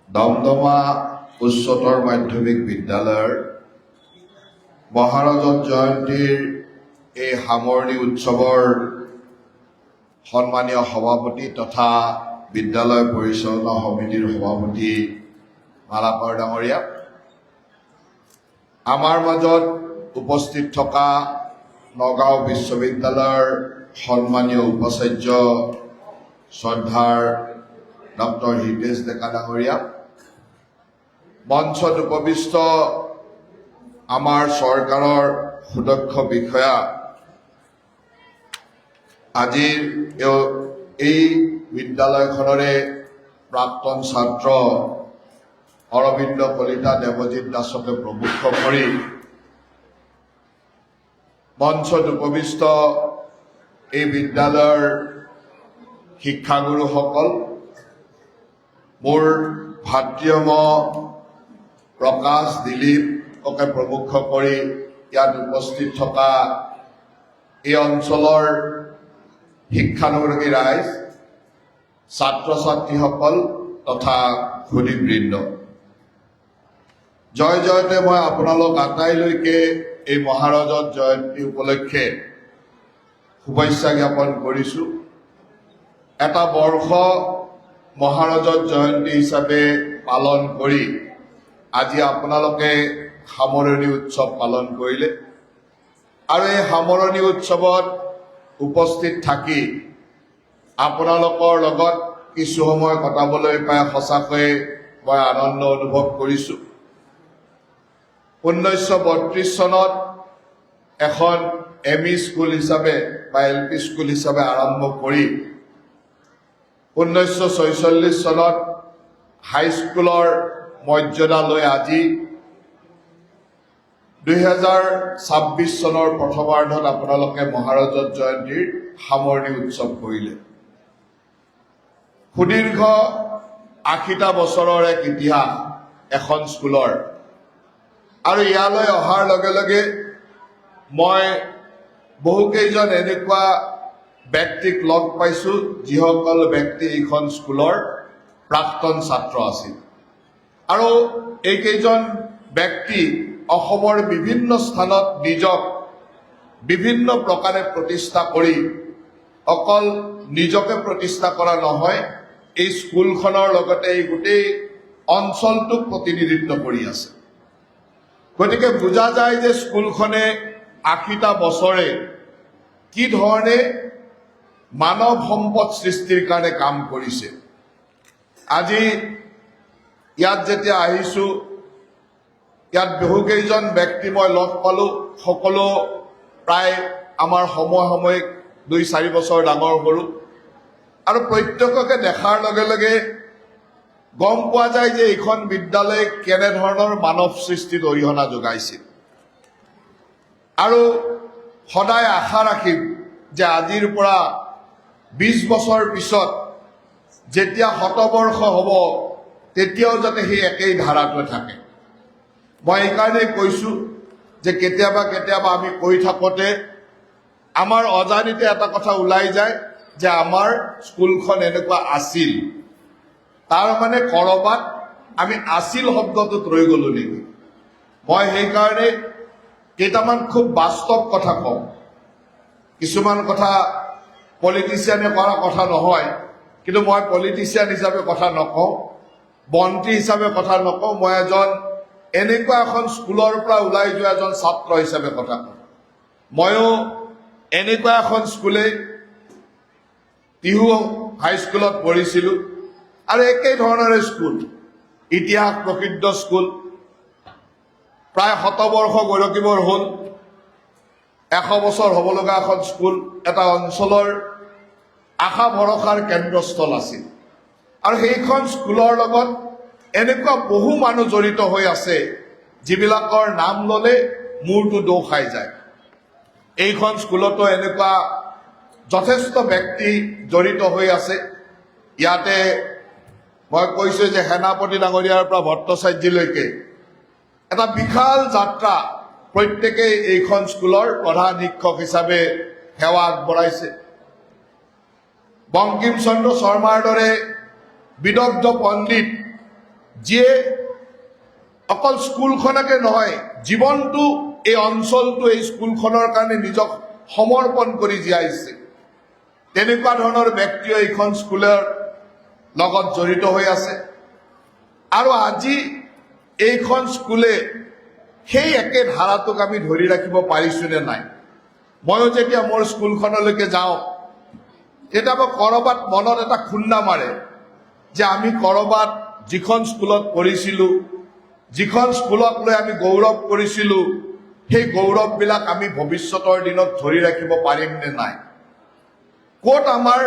দমদমা উচ্চতৰ মাধ্যমিক বিদ্যালয়ৰ মহাৰজত জয়ন্তীৰ এই সামৰণি উৎসৱৰ সন্মানীয় সভাপতি তথা বিদ্যালয় পৰিচালনা সমিতিৰ সভাপতি মালাকৰ ডাঙৰীয়া, আমাৰ মাজত উপস্থিত থকা নগাঁও বিশ্ববিদ্যালয়ৰ সন্মানীয় উপাচাৰ্য শ্ৰদ্ধাৰ ডক্টৰ হিতেশ ডেকা ডাঙৰীয়া, মঞ্চত উপবিষ্ট আমাৰ চৰকাৰৰ সুদক্ষ বিষয়া, আজিৰ এই বিদ্যালয়খনৰে প্ৰাক্তন ছাত্ৰ অৰবিন্দ কলিতা, দেৱজিৎ দাসকে প্ৰমুখ কৰি মঞ্চত উপবিষ্ট এই বিদ্যালয়ৰ শিক্ষাগুৰুসকল, মোৰ ভাতৃসম প্ৰকাশ, দিলীপকে প্ৰমুখ কৰি ইয়াত উপস্থিত থকা এই অঞ্চলৰ শিক্ষানুৰাগী ৰাইজ, ছাত্ৰ ছাত্ৰীসকল তথা সুধীবৃন্দ, জয় জয়তে মই আপোনালোক আটাইলৈকে এই মহাৰজত জয়ন্তী উপলক্ষে শুভেচ্ছা জ্ঞাপন কৰিছোঁ। এটা বৰ্ষ মহাৰজত জয়ন্তী হিচাপে পালন কৰি আজি আপোনালোকে সামৰণি উৎসৱ পালন কৰিলে আৰু এই সামৰণি উৎসৱত উপস্থিত থাকি আপোনালোকৰ লগত কিছু সময় কটাবলৈ পাই সঁচাকৈয়ে মই আনন্দ অনুভৱ কৰিছোঁ। 1932 চনত এখন এম ই স্কুল হিচাপে বা এল পি স্কুল হিচাপে আৰম্ভ কৰি 1946 চনত হাইস্কুলৰ মৰ্যাদা লৈ আজি 2026 চনৰ প্ৰথমাৰ্ধত আপোনালোকে মহাৰজত জয়ন্তীৰ সামৰণি উৎসৱ কৰিলে। সুদীৰ্ঘ 80টা বছৰৰ এক ইতিহাস এখন স্কুলৰ। আৰু ইয়ালৈ অহাৰ লগে লগে মই বহুকেইজন এনেকুৱা ব্যক্তিক লগ পাইছো, যিসকল ব্যক্তি এইখন স্কুলৰ প্ৰাক্তন ছাত্ৰ আছিল আৰু এইকেইজন ব্যক্তি অসমৰ বিভিন্ন স্থানত নিজক বিভিন্ন প্ৰকাৰে প্ৰতিষ্ঠা কৰি অকল নিজকে প্ৰতিষ্ঠা কৰা নহয়, এই স্কুলখনৰ লগতে এই গোটেই অঞ্চলটোক প্ৰতিনিধিত্ব কৰি আছে। গতিকে বুজা যায় যে স্কুলখনে 80টা বছৰে কি ধৰণে মানৱ সম্পদ সৃষ্টিৰ কাৰণে কাম কৰিছে। আজি ইয়াত যেতিয়া আহিছো, ইয়াত বহুকেইজন ব্যক্তি মই লগ পালো। সকলো প্ৰায় আমাৰ সমসাময়িক, 2-4 বছৰ ডাঙৰ সৰু। আৰু প্ৰত্যেককে দেখাৰ লগে লগে গম পোৱা যায় যে এইখন বিদ্যালয়ে কেনেধৰণৰ মানৱ সৃষ্টিত অৰিহণা যোগাইছিল। আৰু সদায় আশা ৰাখিম যে আজিৰ পৰা 20 বছৰ পিছত যেতিয়া শতবৰ্ষ হ'ব, তেতিয়াও যাতে সেই একেই ধাৰাটোৱে থাকে। মই এইকাৰণেই কৈছোঁ যে কেতিয়াবা কেতিয়াবা আমি কৈ থাকোঁতে আমাৰ অজানিতে এটা কথা ওলাই যায় যে আমাৰ স্কুলখন এনেকুৱা আছিল। তাৰ মানে কৰবাত আমি আছিল শব্দটোত ৰৈ গলো নেকি? মই সেইকাৰণে কেইটামান খুব বাস্তৱ কথা কওঁ। কিছুমান কথা পলিটিচিয়ানে কৰা কথা নহয়, কিন্তু মই পলিটিচিয়ান হিচাপে কথা নকওঁ, মন্ত্ৰী হিচাপে কথা নকওঁ। মই এজন এনেকুৱা এখন স্কুলৰ পৰা ওলাই যোৱা এজন ছাত্ৰ হিচাপে কথা কওঁ। ময়ো এনেকুৱা এখন স্কুলে, টিহু হাইস্কুলত পঢ়িছিলোঁ আৰু একেই ধৰণৰে স্কুল, ইতিহাস প্ৰসিদ্ধ স্কুল। প্ৰায় শতবৰ্ষ গৰকিবৰ হ'ল। 100 বছৰ হ'ব লগা এখন স্কুল এটা অঞ্চলৰ আশা ভৰসাৰ কেন্দ্ৰস্থল আছিল। আৰু সেইখন স্কুলৰ লগত এনেকুৱা বহু মানুহ জড়িত হৈ আছে, যিবিলাকৰ নাম ল'লে মূৰটো দোঁ খাই যায়। এইখন স্কুলতো এনেকুৱা যথেষ্ট ব্যক্তি জড়িত হৈ আছে। ইয়াতে মই কৈছোঁ যে সেনাপতি ডাঙৰীয়াৰ পৰা ভট্টাচাৰ্যলৈকে এটা বিশাল যাত্ৰা, প্ৰত্যেকেই এইখন স্কুলৰ প্ৰধান শিক্ষক হিচাপে সেৱা আগবঢ়াইছে। বংকিম চন্দ্ৰ শৰ্মাৰ দৰে বিদগ্ধ পণ্ডিত যিয়ে অকল স্কুলখনকে নহয়, জীৱনটো এই অঞ্চলটো, এই স্কুলখনৰ কাৰণে নিজক সমৰ্পণ কৰি জীয়াইছে, তেনেকুৱা ধৰণৰ ব্যক্তিও এইখন স্কুলৰ লগত জড়িত হৈ আছে। আৰু আজি এইখন স্কুলে সেই একে ধাৰাটোক আমি ধৰি ৰাখিব পাৰিছোঁ নে নাই? ময়ো যেতিয়া মোৰ স্কুলখনলৈকে যাওঁ, তেতিয়া মই ক'ৰবাত মনত এটা খুন্দা মাৰে যে আমি ক'ৰবাত যিখন স্কুলত পঢ়িছিলোঁ, যিখন স্কুলক লৈ আমি গৌৰৱ কৰিছিলোঁ, সেই গৌৰৱবিলাক আমি ভৱিষ্যতৰ দিনত ধৰি ৰাখিব পাৰিম নে নাই? ক'ত আমাৰ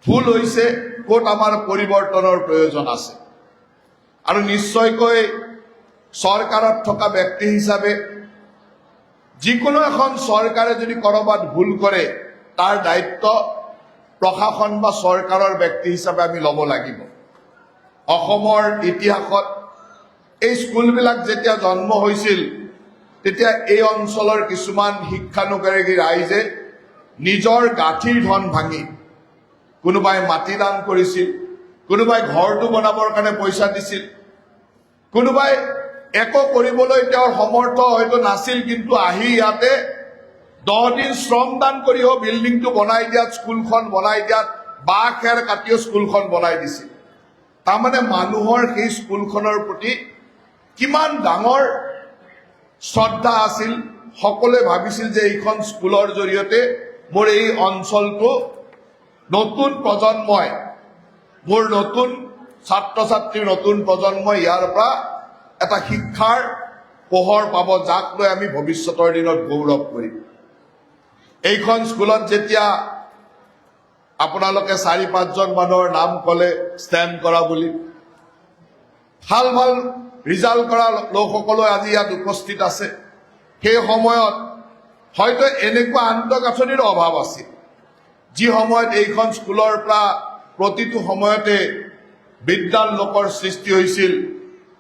ভুল হৈছে, ক'ত আমাৰ পৰিৱৰ্তনৰ প্ৰয়োজন আছে? আৰু নিশ্চয়কৈ চৰকাৰত থকা ব্যক্তি হিচাপে যিকোনো এখন চৰকাৰে যদি ক'ৰবাত ভুল কৰে, তাৰ দায়িত্ব প্ৰশাসন বা চৰকাৰৰ ব্যক্তি হিচাপে আমি ল'ব লাগিব। অসমৰ ইতিহাসত এই স্কুলবিলাক যেতিয়া জন্ম হৈছিল, তেতিয়া এই অঞ্চলৰ কিছুমান শিক্ষানুৰাগী ৰাইজে নিজৰ গাঁঠিৰ ধন ভাঙি, কোনোবাই মাটি দান কৰিছিল, কোনোবাই ঘৰটো বনাবৰ কাৰণে পইচা দিছিল, কোনোবাই একো কৰিবলৈ তেওঁৰ সমৰ্থ হয়তো নাছিল, কিন্তু আহি ইয়াতে 10 দিন শ্ৰম দান কৰিও বিল্ডিংটো বনাই দিয়াত, স্কুলখন বনাই দিয়াত, বাঁহ খেৰ কাটিও স্কুলখন বনাই দিছিল। তাৰমানে মানুহৰ সেই স্কুলখনৰ প্ৰতি কিমান ডাঙৰ শ্ৰদ্ধা আছিল। সকলোৱে ভাবিছিল যে এইখন স্কুলৰ জৰিয়তে মোৰ এই অঞ্চলটো নতুন প্ৰজন্মই, মোৰ নতুন ছাত্ৰ ছাত্ৰীৰ নতুন প্ৰজন্মই ইয়াৰ পৰা এটা শিক্ষাৰ পোহৰ পাব, যাক লৈ আমি ভৱিষ্যতৰ দিনত গৌৰৱ কৰিম। এইখন স্কুলত যেতিয়া আপোনালোকে চাৰি পাঁচজন মানুহৰ নাম ক'লে ষ্টেণ্ড কৰা বুলি, ভাল ভাল ৰিজাল্ট কৰা লোকসকলো আজি ইয়াত উপস্থিত আছে। সেই সময়ত হয়তো এনেকুৱা আন্তঃগাঁথনিৰ অভাৱ আছিল। যি সময়ত এইখন স্কুলৰ পৰা প্ৰতিটো সময়তে বিদ্বান লোকৰ সৃষ্টি হৈছিল,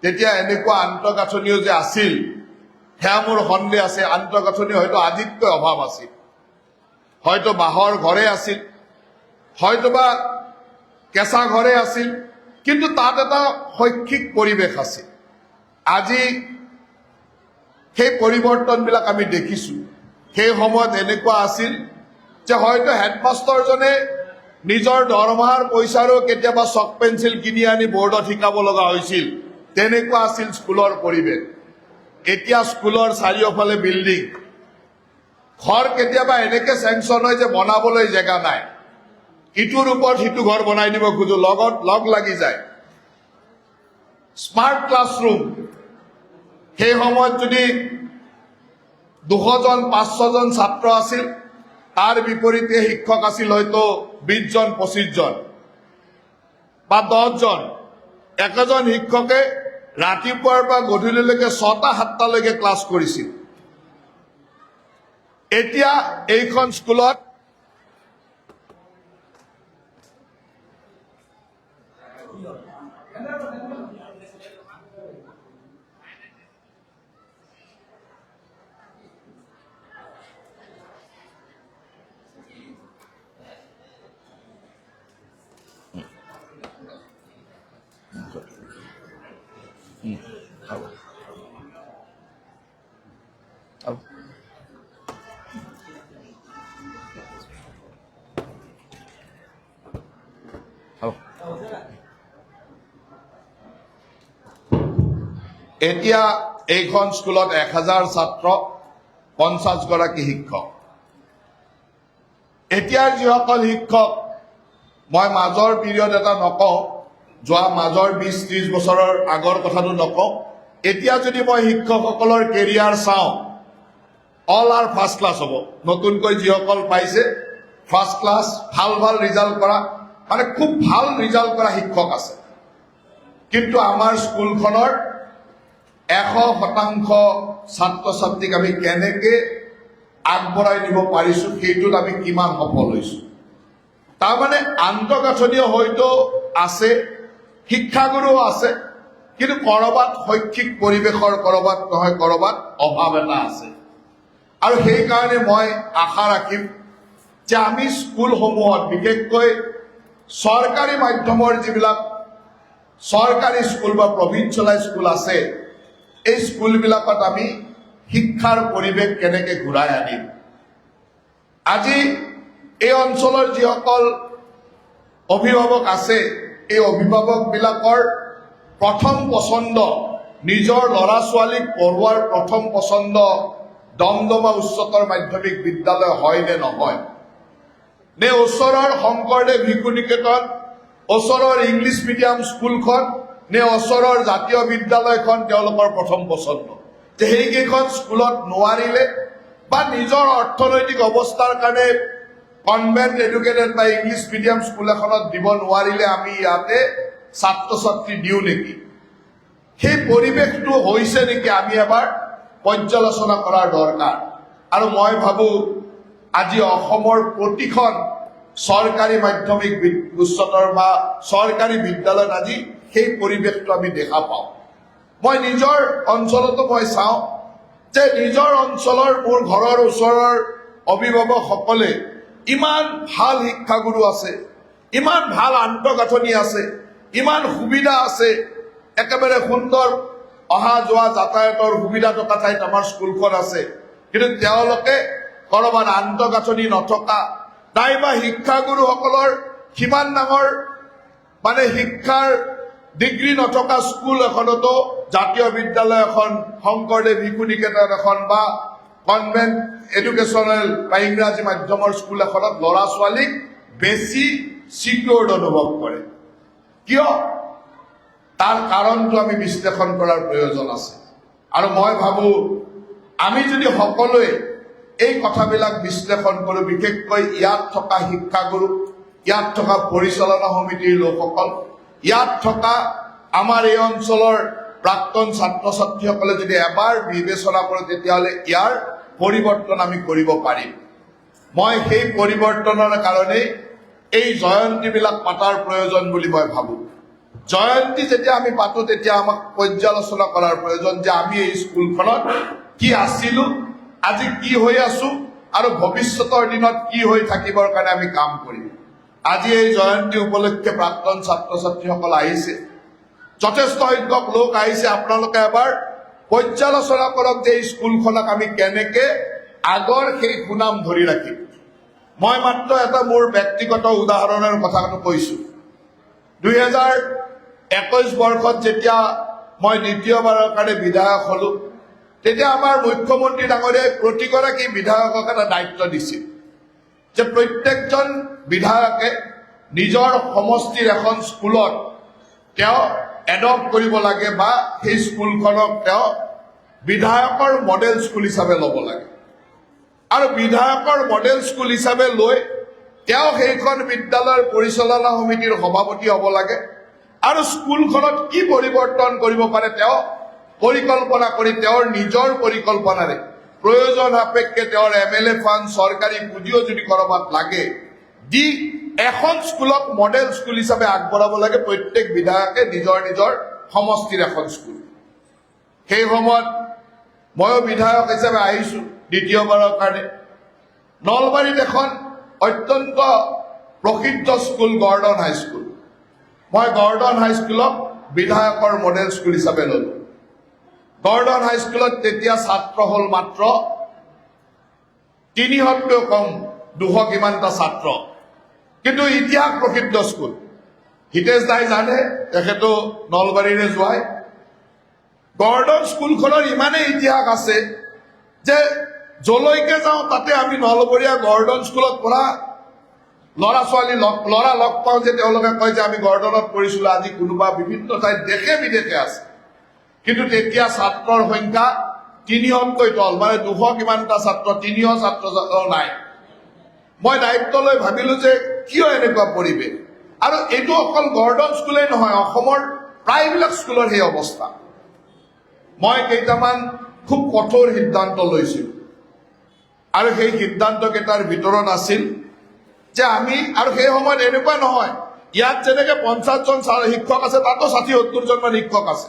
তেতিয়া এনেকুৱা আন্তঃগাঁথনিও যে আছিল, সেয়া মোৰ সন্দেহ আছে। আন্তঃগাঁথনি হয়তো আজিতকৈ অভাৱ আছিল, হয়তো বাঁহৰ ঘৰে আছিল, হয়তো বা কেঁচা ঘৰে আছিল, কিন্তু তাত এটা শৈক্ষিক পৰিৱেশ আছিল। আজি সেই পৰিৱৰ্তনবিলাক আমি দেখিছোঁ। সেই সময়ত এনেকুৱা আছিল যে হয়তো হেডমাষ্টাৰজনে নিজৰ দৰমহাৰ পইচাৰো কেতিয়াবা চক পেঞ্চিল কিনি আনি বৰ্ডত শিকাব লগা হৈছিল। তেনেকুৱা আছিল স্কুলৰ পৰিৱেশ। এতিয়া স্কুলৰ চাৰিওফালে বিল্ডিং, ঘৰ কেতিয়াবা এনেকে চেংচন হয় যে বনাবলৈ জেগা নাই, ইটোৰ ওপৰত সিটো ঘৰ বনাই দিব খোজো, লগত লগ লাগি যায়। স্মাৰ্ট ক্লাছৰুম, সেই সময়ত যদি 200জন 500জন ছাত্ৰ আছিল, তাৰ বিপৰীতে শিক্ষক আছিল হয়তো 20জন, 25জন বা 10জন। একেজন শিক্ষকে ৰাতিপুৱাৰ পৰা গধূলিলৈকে 6টা 7টালৈকে ক্লাছ কৰিছিল। এতিয়া এইখন স্কুলত হ'ব, হ'ব। হ'ব। এতিয়া এইখন স্কুলত 1000 ছাত্ৰ, 50গৰাকী শিক্ষক। এতিয়াৰ যিসকল শিক্ষক, মই মাজৰ পিৰিয়ড এটা নকওঁ, যোৱা মাজৰ 20-30 বছৰৰ আগৰ কথাটো নকওঁ, এতিয়া যদি মই শিক্ষকসকলৰ কেৰিয়াৰ চাওঁ, অল আৰ ফাৰ্ষ্ট ক্লাছ হ'ব। নতুনকৈ যিসকল পাইছে ফাৰ্ষ্ট ক্লাছ, ভাল ভাল ৰিজাল্ট কৰা, মানে খুব ভাল ৰিজাল্ট কৰা শিক্ষক আছে। কিন্তু আমাৰ স্কুলখনৰ 100% ছাত্ৰ ছাত্ৰীক আমি কেনেকে আগবঢ়াই নিব পাৰিছো, সেইটোত আমি কিমান সফল হৈছো? তাৰমানে আন্তঃগাঁথনিও হয়তো আছে, শিক্ষাগুৰুও আছে, কিন্তু কৰবাত শৈক্ষিক পৰিৱেশৰ কৰবাত নহয় কৰবাত অভাৱ এটা আছে। আৰু সেইকাৰণে মই আশা ৰাখিম যে আমি স্কুলসমূহত, বিশেষকৈ চৰকাৰী মাধ্যমৰ যিবিলাক চৰকাৰী স্কুল বা প্ৰভিঞ্চিয়েলাইজ স্কুল আছে, এই স্কুলবিলাকত আমি শিক্ষাৰ পৰিৱেশ কেনেকে ঘূৰাই আনিম। আজি এই অঞ্চলৰ যিসকল অভিভাৱক আছে, এই অভিভাৱকবিলাকৰ প্ৰথম পচন্দ, নিজৰ ল'ৰা ছোৱালীক পঢ়োৱাৰ প্ৰথম পচন্দ দমদমা উচ্চতৰ মাধ্যমিক বিদ্যালয় হয় নে নহয়, নে ওচৰৰ শংকৰদেৱ শিশু নিকেতন, ওচৰৰ ইংলিছ মিডিয়াম স্কুলখন, নে ওচৰৰ জাতীয় বিদ্যালয়খন তেওঁলোকৰ প্ৰথম পচন্দ, যে সেইকেইখন স্কুলত নোৱাৰিলে বা নিজৰ অৰ্থনৈতিক অৱস্থাৰ কাৰণে কনভেণ্ট এডুকেটেড বা ইংলিছ মিডিয়াম স্কুল এখনত দিব নোৱাৰিলে আমি ইয়াতে ছাত্ৰ ছাত্ৰী দিওঁ নেকি? সেই পৰিৱেশটো হৈছে নেকি, আমি এবাৰ পৰ্যালোচনা কৰাৰ দৰকাৰ। আৰু মই ভাবো আজি অসমৰ প্ৰতিখন চৰকাৰী মাধ্যমিক উচ্চতৰ বা চৰকাৰী বিদ্যালয়ত আজি সেই পৰিৱেশটো আমি দেখা পাওঁ। মই নিজৰ অঞ্চলতো মই চাওঁ যে নিজৰ অঞ্চলৰ মোৰ ঘৰৰ ওচৰৰ অভিভাৱকসকলে ইমান ভাল শিক্ষাগুৰু আছে, ইমান ভাল আন্তঃগাঁথনি আছে, ইমান সুবিধা আছে, একেবাৰে সুন্দৰ অহা যোৱা যাতায়াতৰ সুবিধা থকা ঠাইত আমাৰ স্কুলখন আছে। কিন্তু তেওঁলোকে ক'ৰবাত আন্তঃগাঁথনি নথকা নাইবা শিক্ষাগুৰুসকলৰ সিমান ডাঙৰ মানে শিক্ষাৰ ডিগ্ৰী নথকা স্কুল এখনতো, জাতীয় বিদ্যালয় এখন, শংকৰদেৱ শিশু নিকেতন এখন বা কনভেণ্ট এডুকেশ্যনেল বা ইংৰাজী মাধ্যমৰ স্কুল এখনত ল'ৰা ছোৱালীক বেছি চিকিউৰ্ড অনুভৱ কৰে। কিয়? তাৰ কাৰণটো আমি বিশ্লেষণ কৰাৰ প্ৰয়োজন আছে। আৰু মই ভাবো আমি যদি সকলোৱে এই কথাবিলাক বিশ্লেষণ কৰোঁ, বিশেষকৈ ইয়াত থকা শিক্ষাগুৰু, ইয়াত থকা পৰিচালনা সমিতিৰ লোকসকল, ইয়াত থকা আমাৰ এই অঞ্চলৰ প্ৰাক্তন ছাত্ৰ ছাত্ৰীসকলে যদি এবাৰ বিবেচনা কৰে, তেতিয়াহ'লে ইয়াৰ পৰিৱৰ্তন আমি কৰিব পাৰিম। মই সেই পৰিৱৰ্তনৰ কাৰণেই এই জয়ন্তীবিলাক পাতাৰ প্ৰয়োজন বুলি মই ভাবো। জয়ন্তী যেতিয়া আমি পাতো, তেতিয়া আমাক পৰ্যালোচনা কৰাৰ প্ৰয়োজন যে আমি এই স্কুলখনত কি আছিলো, আজি কি হৈ আছো আৰু ভৱিষ্যতৰ দিনত কি হৈ থাকিবৰ কাৰণে আমি কাম কৰিম। আজি এই জয়ন্তী উপলক্ষে প্ৰাক্তন ছাত্ৰ ছাত্ৰীসকল আহিছে, যথেষ্ট সংখ্যক লোক আহিছে। আপোনালোকে এবাৰ পৰ্যালোচনা কৰক যে এই স্কুলখনক আমি কেনেকে আগৰ সেই সুনাম ধৰি ৰাখিম। মই মাত্ৰ এটা মোৰ ব্যক্তিগত উদাহৰণৰ কথাটো কৈছো। 2021 বৰ্ষত যেতিয়া মই দ্বিতীয়বাৰৰ কাৰণে বিধায়ক হলো, তেতিয়া আমাৰ মুখ্যমন্ত্ৰী ডাঙৰীয়াই প্ৰতিগৰাকী বিধায়কক এটা দায়িত্ব দিছিল যে প্ৰত্যেকজন বিধায়কে নিজৰ সমষ্টিৰ এখন স্কুলত তেওঁ এডপ্ট কৰিব লাগে বা সেই স্কুলখনক তেওঁ বিধায়কৰ মডেল স্কুল হিচাপে ল'ব লাগে। আৰু বিধায়কৰ মডেল স্কুল হিচাপে লৈ তেওঁ সেইখন বিদ্যালয়ৰ পৰিচালনা সমিতিৰ সভাপতি হ'ব লাগে আৰু স্কুলখনত কি পৰিৱৰ্তন কৰিব পাৰে তেওঁ পৰিকল্পনা কৰি, তেওঁৰ নিজৰ পৰিকল্পনাৰে, প্ৰয়োজন সাপেক্ষে তেওঁৰ এমএলএ ফাণ্ড, চৰকাৰী পুঁজিও যদি ক'ৰবাত লাগে দি এখন স্কুলক মডেল স্কুল হিচাপে আগবঢ়াব লাগে, প্ৰত্যেক বিধায়কে নিজৰ নিজৰ সমষ্টিৰ এখন স্কুল। সেই সময়ত ময়ো বিধায়ক হিচাপে আহিছো দ্বিতীয়বাৰৰ কাৰণে। নলবাৰীত এখন অত্যন্ত প্ৰসিদ্ধ স্কুল গৰ্ডন হাইস্কুল। মই গৰ্ডন হাইস্কুলক বিধায়কৰ মডেল স্কুল হিচাপে ললো। গৰ্ডন হাইস্কুলত তেতিয়া ছাত্ৰ হ'ল মাত্ৰ 300তকৈও কম, 200 কিমানটা ছাত্ৰ। কিন্তু ইতিহাস প্ৰসিদ্ধ স্কুল। হিতেশ দাই জানে, তেখেতো নলবাৰীৰে জোঁৱাই। গৰ্ডন স্কুলখনৰ ইমানেই ইতিহাস আছে যে যলৈকে যাওঁ তাতে আমি নলবৰীয়া গৰ্ডন স্কুলত পঢ়া ল'ৰা ছোৱালী লগ ল'ৰা লগ পাওঁ যে তেওঁলোকে কয় যে আমি গৰ্ডনত পঢ়িছিলো। আজি কোনোবা বিভিন্ন ঠাইত দেশে বিদেশে আছে। কিন্তু তেতিয়া ছাত্ৰৰ সংখ্যা 300তকৈ তল, মানে 200 কিমানটা ছাত্ৰ, 300 ছাত্ৰ নাই। মই দায়িত্ব লৈ ভাবিলো যে কিয় এনেকুৱা পৰিৱেশ? আৰু এইটো অকল গৰ্ডন স্কুলেই নহয়, অসমৰ প্ৰায়বিলাক স্কুলৰ সেই অৱস্থা। মই কেইটামান খুব কঠোৰ সিদ্ধান্ত লৈছিলো আৰু সেই সিদ্ধান্ত কেইটাৰ ভিতৰত আছিল যে আমি আৰু সেই সময়ত এনেকুৱা নহয়, ইয়াত যেনেকে 50জন শিক্ষক আছে, তাতো 60-70জনমান শিক্ষক আছে।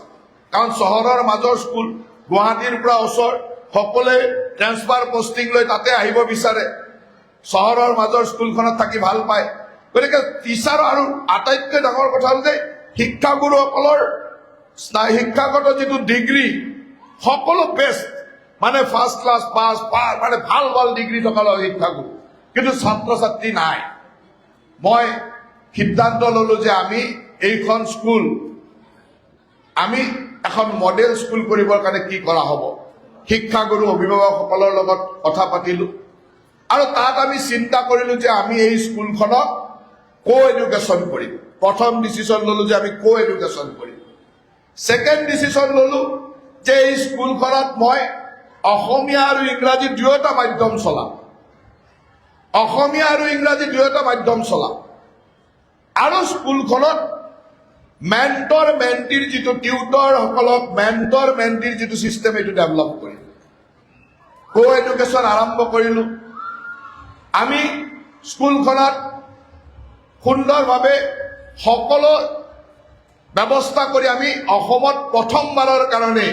কাৰণ চহৰৰ মাজৰ স্কুল, গুৱাহাটীৰ পৰা ওচৰ, সকলোৱে ট্ৰেন্সফাৰ পষ্টিং লৈ তাতে আহিব বিচাৰে, চহৰৰ মাজৰ স্কুলখনত থাকি ভাল পায়। গতিকে টিচাৰ আৰু আটাইতকৈ ডাঙৰ কথা হ'ল যে শিক্ষাগুৰুসকলৰ শিক্ষাগত যিটো ডিগ্ৰী, সকলো বেষ্ট, মানে ফাৰ্ষ্ট ক্লাছ পাছ পাছ, মানে ভাল ভাল ডিগ্ৰী থকা শিক্ষাগুৰু, কিন্তু ছাত্ৰ ছাত্ৰী নাই। মই সিদ্ধান্ত ললো যে আমি এইখন স্কুল আমি এখন মডেল স্কুল কৰিবৰ কাৰণে কি কৰা হ'ব। শিক্ষাগুৰু, অভিভাৱকসকলৰ লগত কথা পাতিলো আৰু তাত আমি চিন্তা কৰিলো যে আমি এই স্কুলখনক কো এডুকেশ্যন কৰিম। প্ৰথম ডিচিশ্যন ললো যে আমি কো এডুকেশ্যন কৰিম। ছেকেণ্ড ডিচিশ্যন ললো যে এই স্কুলখনত মই অসমীয়া আৰু ইংৰাজী দুয়োটা মাধ্যম চলাম। অসমীয়া আৰু ইংৰাজী দুয়োটা মাধ্যম চলাম আৰু স্কুলখনত মেণ্টৰ মেণ্টিৰ যিটো, টিউটৰসকলক মেণ্টৰ মেণ্টিৰ যিটো চিষ্টেম, এইটো ডেভেলপ কৰিম। কো এডুকেশ্যন আৰম্ভ কৰিলো। আমি স্কুলখনত সুন্দৰভাৱে সকলো ব্যৱস্থা কৰি আমি অসমত প্ৰথমবাৰৰ কাৰণে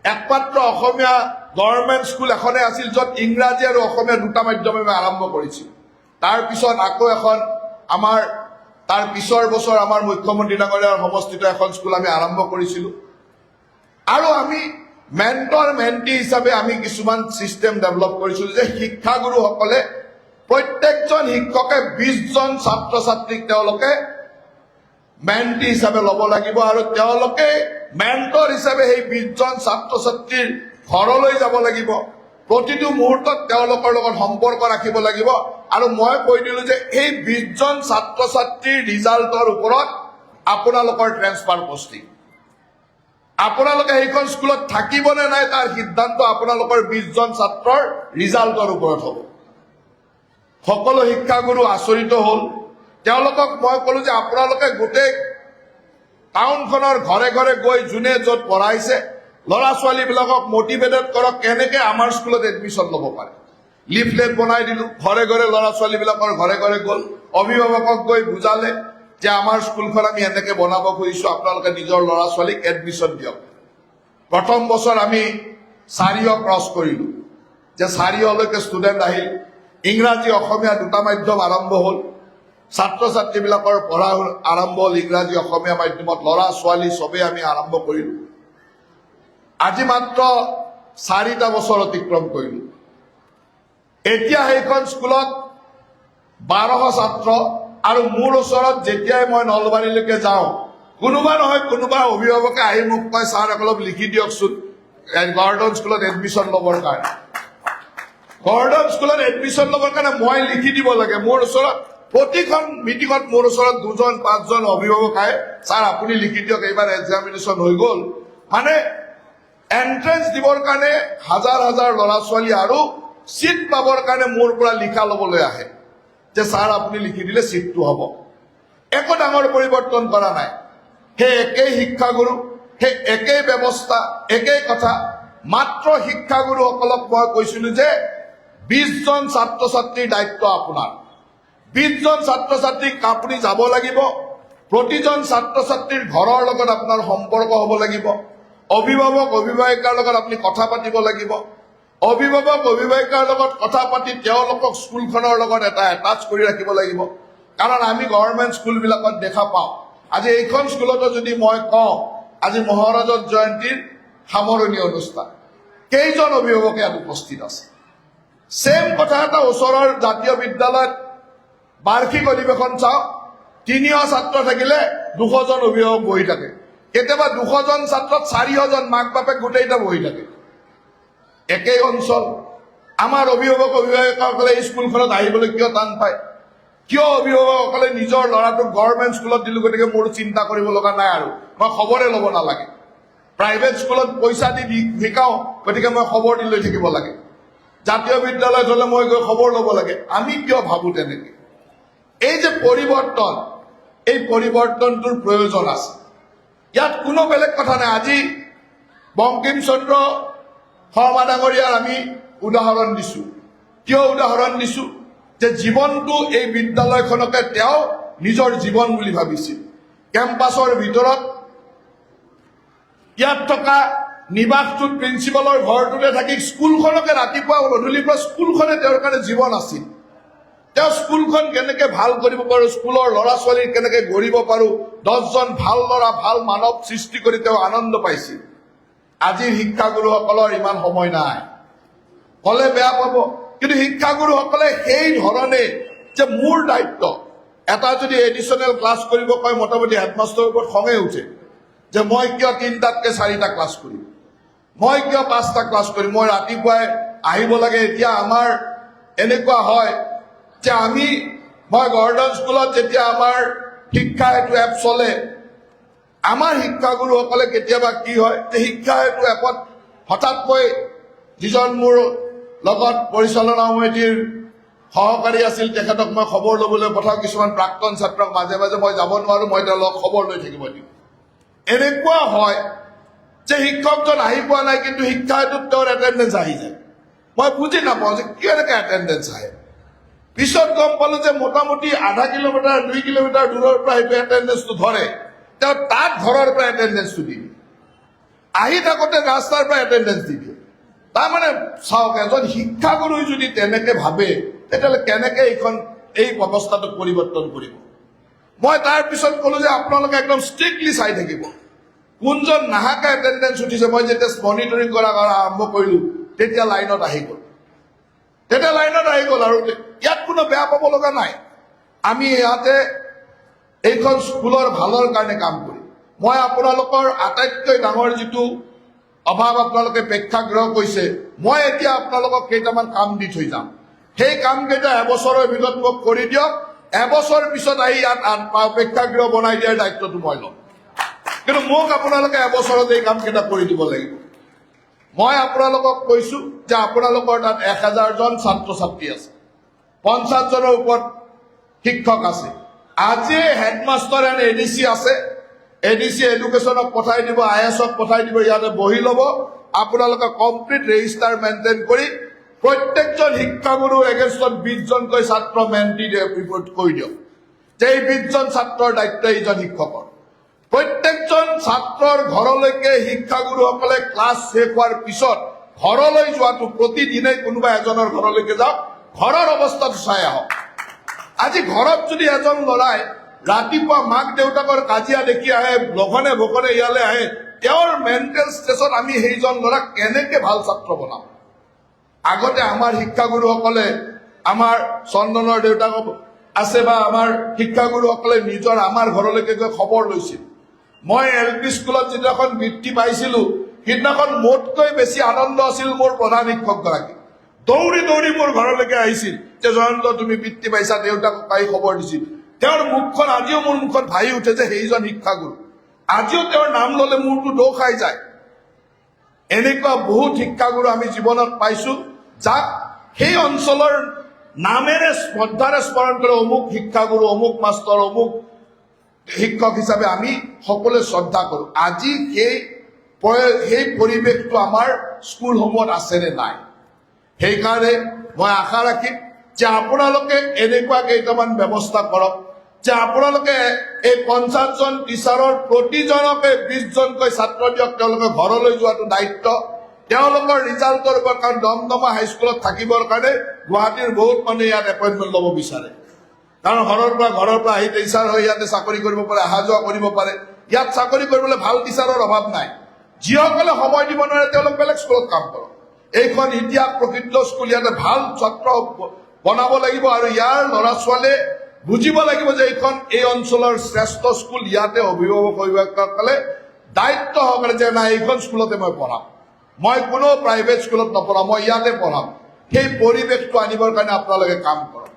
একমাত্ৰ অসমীয়া গভৰ্ণমেণ্ট স্কুল এখনে আছিল য'ত ইংৰাজী আৰু অসমীয়া দুটা মাধ্যমে আমি আৰম্ভ কৰিছিল। তাৰপিছত আকৌ এখন আমাৰ তাৰ পিছৰ বছৰ আমাৰ মুখ্যমন্ত্ৰী ডাঙৰীয়াৰ সমষ্টিত এখন স্কুল আমি আৰম্ভ কৰিছিলোঁ। আৰু আমি মেণ্টৰ মেণ্টি হিচাপে আমি কিছুমান চিষ্টেম ডেভেলপ কৰিছিলোঁ যে শিক্ষাগুৰুসকলে, প্ৰত্যেকজন শিক্ষকে 20জন ছাত্ৰ ছাত্ৰীক তেওঁলোকে মেণ্টি হিচাপে ল'ব লাগিব আৰু তেওঁলোকে মেণ্টৰ হিচাপে সেই 20জন ছাত্ৰ ছাত্ৰীৰ ঘৰলৈ যাব লাগিব, প্ৰতিটো মুহূৰ্তত তেওঁলোকৰ লগত সম্পৰ্ক ৰাখিব লাগিব। আৰু মই কৈ দিলো যে এই 20জন ছাত্ৰ ছাত্ৰীৰ ৰিজাল্টৰ ওপৰত আপোনালোকৰ ট্ৰেন্সফাৰ পষ্টিং, আপোনালোকে সেইখন স্কুলত থাকিব নে নাই তাৰ সিদ্ধান্ত আপোনালোকৰ 20জন ছাত্ৰৰ ৰিজাল্টৰ ওপৰত হ'ব। সকলো শিক্ষাগুৰু আচৰিত হ'ল। তেওঁলোকক মই ক'লো যে আপোনালোকে গোটেই টাউনখনৰ ঘৰে ঘৰে গৈ যোনে য'ত পঢ়াইছে, ল'ৰা ছোৱালীবিলাকক মটিভেটেড কৰক কেনেকে আমাৰ স্কুলত এডমিশ্যন ল'ব পাৰে। লিফলেট বনাই দিলো, ঘৰে ঘৰে ল'ৰা ছোৱালীবিলাকৰ ঘৰে ঘৰে গ'ল, অভিভাৱকক গৈ বুজালে যে আমাৰ স্কুলখন আমি এনেকে বনাব খুজিছো, আপোনালোকে নিজৰ ল'ৰা ছোৱালীক এডমিশ্যন দিয়ক। প্ৰথম বছৰ আমি 400 ক্ৰছ কৰিলো, যে 400লৈকে ষ্টুডেণ্ট আহিল। ইংৰাজী অসমীয়া দুটা মাধ্যম আৰম্ভ হ'ল। ছাত্ৰ ছাত্ৰীবিলাকৰ পঢ়া আৰম্ভ হ'ল ইংৰাজী অসমীয়া মাধ্যমত। ল'ৰা ছোৱালী চবেই আমি আৰম্ভ কৰিলো। আজি মাত্ৰ 4টা বছৰ অতিক্ৰম কৰিলো। এতিয়া সেইখন স্কুলত 1200 ছাত্ৰ। আৰু মোৰ ওচৰত যেতিয়াই মই নলবাৰীলৈকে যাওঁ, কোনোবা নহয় কোনোবা অভিভাৱকে আহি মোক কয়, "ছাৰ, অলপ লিখি দিয়কচোন গৰ্ডন স্কুলত এডমিশ্যন ল'বৰ কাৰণে।" গৰ্ডন স্কুলত এডমিশ্যন ল'বৰ কাৰণে মই লিখি দিব লাগে। মোৰ ওচৰত প্ৰতিখন মিটিঙত মোৰ ওচৰত দুজন পাঁচজন অভিভাৱক আহে, "ছাৰ, আপুনি লিখি দিয়ক, এইবাৰ এক্সামিনেশ্যন হৈ গ'ল।" মানে এণ্ট্ৰেঞ্চ দিবৰ কাৰণে হাজাৰ হাজাৰ ল'ৰা ছোৱালী আৰু চিট পাবৰ কাৰণে মোৰ পৰা লিখা ল'বলৈ আহে যে ছাৰ, আপুনি লিখি দিলে চিটটো হ'ব। একো ডাঙৰ পৰিৱৰ্তন কৰা নাই। সেই একেই শিক্ষাগুৰু, সেই একেই ব্যৱস্থা, একেই কথা। মাত্ৰ শিক্ষাগুৰুসকলক মই কৈছিলো যে 20জন ছাত্ৰ ছাত্ৰীৰ দায়িত্ব আপোনাৰ। 20জন ছাত্ৰ ছাত্ৰীক আপুনি যাব লাগিব, প্ৰতিজন ছাত্ৰ ছাত্ৰীৰ ঘৰৰ লগত আপোনাৰ সম্পৰ্ক হ'ব লাগিব, অভিভাৱক অভিভাৱিকাৰ লগত আপুনি কথা পাতিব লাগিব। অভিভাৱক অভিভাৱিকাৰ লগত কথা পাতি তেওঁলোকক স্কুলখনৰ লগত এটা এটাচ কৰি ৰাখিব লাগিব। কাৰণ আমি গভৰ্ণমেণ্ট স্কুলবিলাকত দেখা পাওঁ, আজি এইখন স্কুলতো যদি মই কওঁ, আজি মহাৰজত জয়ন্তীৰ সামৰণি অনুষ্ঠান, কেইজন অভিভাৱকে ইয়াত উপস্থিত আছে? ছেম কথা এটা ওচৰৰ জাতীয় বিদ্যালয়ত বাৰ্ষিক অধিৱেশন চাওক, 300 ছাত্ৰ থাকিলে 200জন অভিভাৱক বহি থাকে। কেতিয়াবা 200জন ছাত্ৰত 400জন মাক বাপেক গোটেইটা বহি থাকে। একেই অঞ্চল, আমাৰ অভিভাৱক অভিভাৱিকাসকলে এই স্কুলখনত আহিবলৈ কিয় টান পায়? কিয় অভিভাৱকসকলে নিজৰ ল'ৰাটোক গভৰ্ণমেণ্ট স্কুলত দিলো, গতিকে মোৰ চিন্তা কৰিব লগা নাই আৰু মই খবৰে ল'ব নালাগে। প্ৰাইভেট স্কুলত পইচা দি শিকাওঁ, গতিকে মই খবৰ দি লৈ থাকিব লাগে। জাতীয় বিদ্যালয়ত হলে মই গৈ খবৰ ল'ব লাগে। আমি কিয় ভাবো তেনেকে? এই যে পৰিৱৰ্তন, এই পৰিৱৰ্তনটোৰ প্ৰয়োজন আছে। ইয়াত কোনো বেলেগ কথা নাই। আজি বংকিম চন্দ্ৰ শৰ্মা ডাঙৰীয়াৰ আমি উদাহৰণ দিছো। কিয় উদাহৰণ দিছো? যে জীৱনটো এই বিদ্যালয়খনকে তেওঁ নিজৰ জীৱন বুলি ভাবিছিল। কেম্পাছৰ ভিতৰত ইয়াত থকা নিবাসটোত, প্ৰিন্সিপালৰ ঘৰটোতে থাকি স্কুলখনকে ৰাতিপুৱা গধূলিৰ পৰা স্কুলখনে তেওঁৰ কাৰণে জীৱন আছিল। তেওঁ স্কুলখন কেনেকে ভাল কৰিব পাৰো, স্কুলৰ ল'ৰা ছোৱালীৰ কেনেকে গঢ়িব পাৰো, 10জন ভাল ল'ৰা, ভাল মানৱ সৃষ্টি কৰি তেওঁ আনন্দ পাইছিল। আজিৰ শিক্ষাগুৰুসকলৰ ইমান সময় নাই। ক'লে বেয়া পাব, কিন্তু শিক্ষাগুৰুসকলে সেই ধৰণে যে মোৰ দায়িত্ব এটা, যদি এডিশ্যনেল ক্লাছ কৰিব কয়, মোটামুটি হেডমাষ্টাৰৰ ওপৰত খঙে উঠে যে মই কিয় তিনিটাতকে চাৰিটা ক্লাছ কৰিম, মই কিয় পাঁচটা ক্লাছ কৰিম, মই ৰাতিপুৱাই আহিব লাগে। এতিয়া আমাৰ এনেকুৱা হয় যে মই গৰ্ডন স্কুলত যেতিয়া আমাৰ শিক্ষা সেতু এপ চলে, আমাৰ শিক্ষাগুৰুসকলে কেতিয়াবা কি হয় যে শিক্ষা সেতু এপত হঠাৎ মই যিজন মোৰ লগত পৰিচালনা সমিতিৰ সহকাৰী আছিল, তেখেতক মই খবৰ ল'বলৈ পঠাওঁ। কিছুমান প্ৰাক্তন ছাত্ৰক মাজে মাজে, মই যাব নোৱাৰো, মই তেওঁলোকক খবৰ লৈ থাকিব দিওঁ। এনেকুৱা হয় যে শিক্ষকজন আহি পোৱা নাই, কিন্তু শিক্ষা সেতুত তেওঁৰ এটেণ্ডেঞ্চ আহি যায়। মই বুজি নাপাওঁ যে কেনেকে এটেণ্ডেঞ্চ আহে। পিছত গম পালো যে মোটামুটি আধা কিলোমিটাৰ, 2 কিলোমিটাৰ দূৰৰ পৰা সেইটো এটেণ্ডেঞ্চটো ধৰে। তেওঁ তাত ঘৰৰ পৰা এটেণ্ডেঞ্চটো দি দিয়ে, আহি থাকোঁতে ৰাস্তাৰ পৰা এটেণ্ডেঞ্চ দি দিয়ে। তাৰমানে চাওক, এজন শিক্ষাগুৰুই যদি তেনেকে ভাবে, তেতিয়াহ'লে কেনেকে এই ব্যৱস্থাটোক পৰিৱৰ্তন কৰিব? মই তাৰ পিছত ক'লো যে আপোনালোকে একদম ষ্ট্ৰিক্টলি চাই থাকিব কোনজন নাহাকে এটেণ্ডেঞ্চ উঠিছে। মই যেতিয়া মনিটৰিং কৰা আৰম্ভ কৰিলো, তেতিয়া লাইনত আহি গ'ল, তেতিয়া লাইনত আহি গ'ল। আৰু ইয়াত কোনো বেয়া পাব লগা নাই। আমি ইয়াতে এইখন স্কুলৰ ভালৰ কাৰণে কাম কৰিম। মই আপোনালোকৰ আটাইতকৈ ডাঙৰ যিটো অভাৱ, আপোনালোকে প্ৰেক্ষাগৃহ কৈছে, মই এতিয়া আপোনালোকক কেইটামান কাম দি থৈ যাম। সেই কাম কেইটা এবছৰৰ ভিতৰত মোক কৰি দিয়ক। এবছৰ পিছত আহি ইয়াত প্ৰেক্ষাগৃহ বনাই দিয়াৰ দায়িত্বটো মই ল'ম। কিন্তু মোক আপোনালোকে এবছৰত এই কাম কেইটা কৰি দিব লাগিব। মই আপোনালোকক কৈছো যে আপোনালোকৰ তাত 1000জন ছাত্ৰ ছাত্ৰী আছে, 50জনৰ ওপৰত শিক্ষক আছে। আজি হেডমাষ্টাৰ এণ্ড এডিচি আছে। এডিচি এডুকেশ্যনক পঠাই দিব, আই এছক পঠাই দিব, ইয়াতে বহি ল'ব। আপোনালোকে কমপ্লিট ৰেজিষ্টাৰ মেইনটেইন কৰি প্ৰত্যেকজন শিক্ষাগুৰু এগেইনষ্টত 20জনকৈ ছাত্ৰ মেণ্টি ৰিপৰ্ট কৰি দিয়ক যে এই 20জন ছাত্ৰৰ দায়িত্ব এইজন শিক্ষকৰ। প্ৰত্যেকজন ছাত্ৰৰ ঘৰলৈকে শিক্ষাগুৰুসকলে ক্লাছ শেষ হোৱাৰ পিছত ঘৰলৈ যোৱাটো, প্ৰতিদিনেই কোনোবা এজনৰ ঘৰলৈকে যাওক, ঘৰৰ অৱস্থাটো চাই আহক। আজি ঘৰত যদি এজন ল'ৰাই ৰাতিপুৱা মাক দেউতাকৰ কাজিয়া দেখি আহে, লঘনে ভোকনে ইয়ালৈ আহে, তেওঁৰ মেণ্টেল ষ্ট্ৰেছত আমি সেইজন ল'ৰাক কেনেকে ভাল ছাত্ৰ বনাম? আগতে আমাৰ শিক্ষাগুৰুসকলে, আমাৰ চন্দনৰ দেউতাক আছে বা আমাৰ শিক্ষাগুৰুসকলে নিজৰ আমাৰ ঘৰলৈকে গৈ খবৰ লৈছিল। মই এল পি স্কুলত যিদিনাখন বৃত্তি পাইছিলো, সিদিনাখন মোতকৈ বেছি আনন্দ আছিল মোৰ প্ৰধান শিক্ষকগৰাকী। দৌৰি দৌৰি মোৰ ঘৰলৈকে আহিছিল যে জয়ন্ত, তুমি বৃত্তি পাইছা। দেউতাকক আহি খবৰ দিছিল। তেওঁৰ মুখখন আজিও মোৰ মুখত ভাহি উঠে যে সেইজন শিক্ষাগুৰু। আজিও তেওঁৰ নাম ললে মূৰটো দো খাই যায়। এনেকুৱা বহুত শিক্ষাগুৰু আমি জীৱনত পাইছো, যাক সেই অঞ্চলৰ নামেৰে শ্ৰদ্ধাৰে স্মৰণ কৰে, অমুক শিক্ষাগুৰু, অমুক মাষ্টৰ, অমুক শিক্ষক হিচাপে আমি সকলোৱে শ্ৰদ্ধা কৰোঁ। আজি সেই পৰিৱেশটো আমাৰ স্কুলসমূহত আছেনে নাই? সেইকাৰণে মই আশা ৰাখিম যে আপোনালোকে এনেকুৱা কেইটামান ব্যৱস্থা কৰক যে আপোনালোকে এই 50জন টিচাৰৰ প্ৰতিজনকে 20জনকৈ ছাত্ৰ দিয়ক। তেওঁলোকে ঘৰলৈ যোৱাটো দায়িত্ব তেওঁলোকৰ ৰিজাল্টৰ ওপৰত। কাৰণ দমদমা হাইস্কুলত থাকিবৰ কাৰণে গুৱাহাটীৰ বহুত মানুহে ইয়াত এপইণ্টমেণ্ট ল'ব বিচাৰে। কাৰণ ঘৰৰ পৰা আহি টিচাৰ হৈ ইয়াতে চাকৰি কৰিব পাৰে, অহা যোৱা কৰিব পাৰে। ইয়াত চাকৰি কৰিবলৈ ভাল টিচাৰৰ অভাৱ নাই। যিসকলে সময় দিব নোৱাৰে, তেওঁলোক বেলেগ স্কুলত কাম কৰক। এইখন ইতিহাস প্ৰসিদ্ধ স্কুল, ইয়াতে ভাল ছাত্ৰ বনাব লাগিব আৰু ইয়াৰ ল'ৰা ছোৱালীয়ে বুজিব লাগিব যে এইখন এই অঞ্চলৰ শ্ৰেষ্ঠ স্কুল। ইয়াতে অভিভাৱক অভিভাৱকসকলে দায়িত্ব সহকাৰে যে নাই, এইখন স্কুলতে মই পঢ়াম, মই কোনো প্ৰাইভেট স্কুলত নপঢ়াম, মই ইয়াতে পঢ়াম। সেই পৰিৱেশটো আনিবৰ কাৰণে আপোনালোকে কাম কৰক।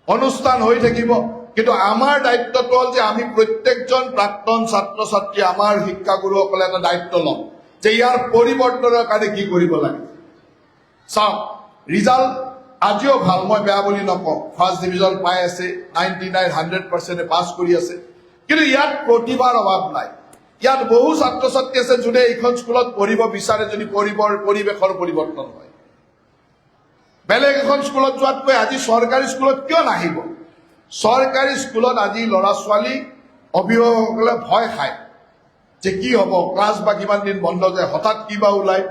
অনুষ্ঠান হৈ থাকিব, কিন্তু আমাৰ দায়িত্বটো হ'ল যে আমি প্ৰত্যেকজন প্ৰাক্তন ছাত্ৰ ছাত্ৰী, আমাৰ শিক্ষাগুৰুসকলে এটা দায়িত্ব ল'ম যে ইয়াৰ পৰিৱৰ্তনৰ কাৰণে কি কৰিব লাগে। চাওক, ৰিজাল্ট আজিও ভাল, মই বেয়া বুলি নকওঁ। ফাৰ্ষ্ট ডিভিজন পাই আছে, 99, 100 পাৰ্চেণ্টে পাছ কৰি আছে। কিন্তু ইয়াত প্ৰতিভাৰ অভাৱ নাই। ইয়াত বহু ছাত্ৰ ছাত্ৰী আছে যোনে এইখন স্কুলত পঢ়িব বিচাৰে, যদি পৰিৱেশৰ পৰিৱৰ্তন হয়। বেলেগ এখন স্কুলত যোৱাতকৈ আজি চৰকাৰী স্কুলত কিয় নাহিব? চৰকাৰী স্কুলত আজি ল'ৰা ছোৱালী, অভিভাৱকসকলে ভয় খায় যে কি হ'ব, ক্লাছ বা কিমান দিন বন্ধ যায়, হঠাৎ কি বা ওলায়,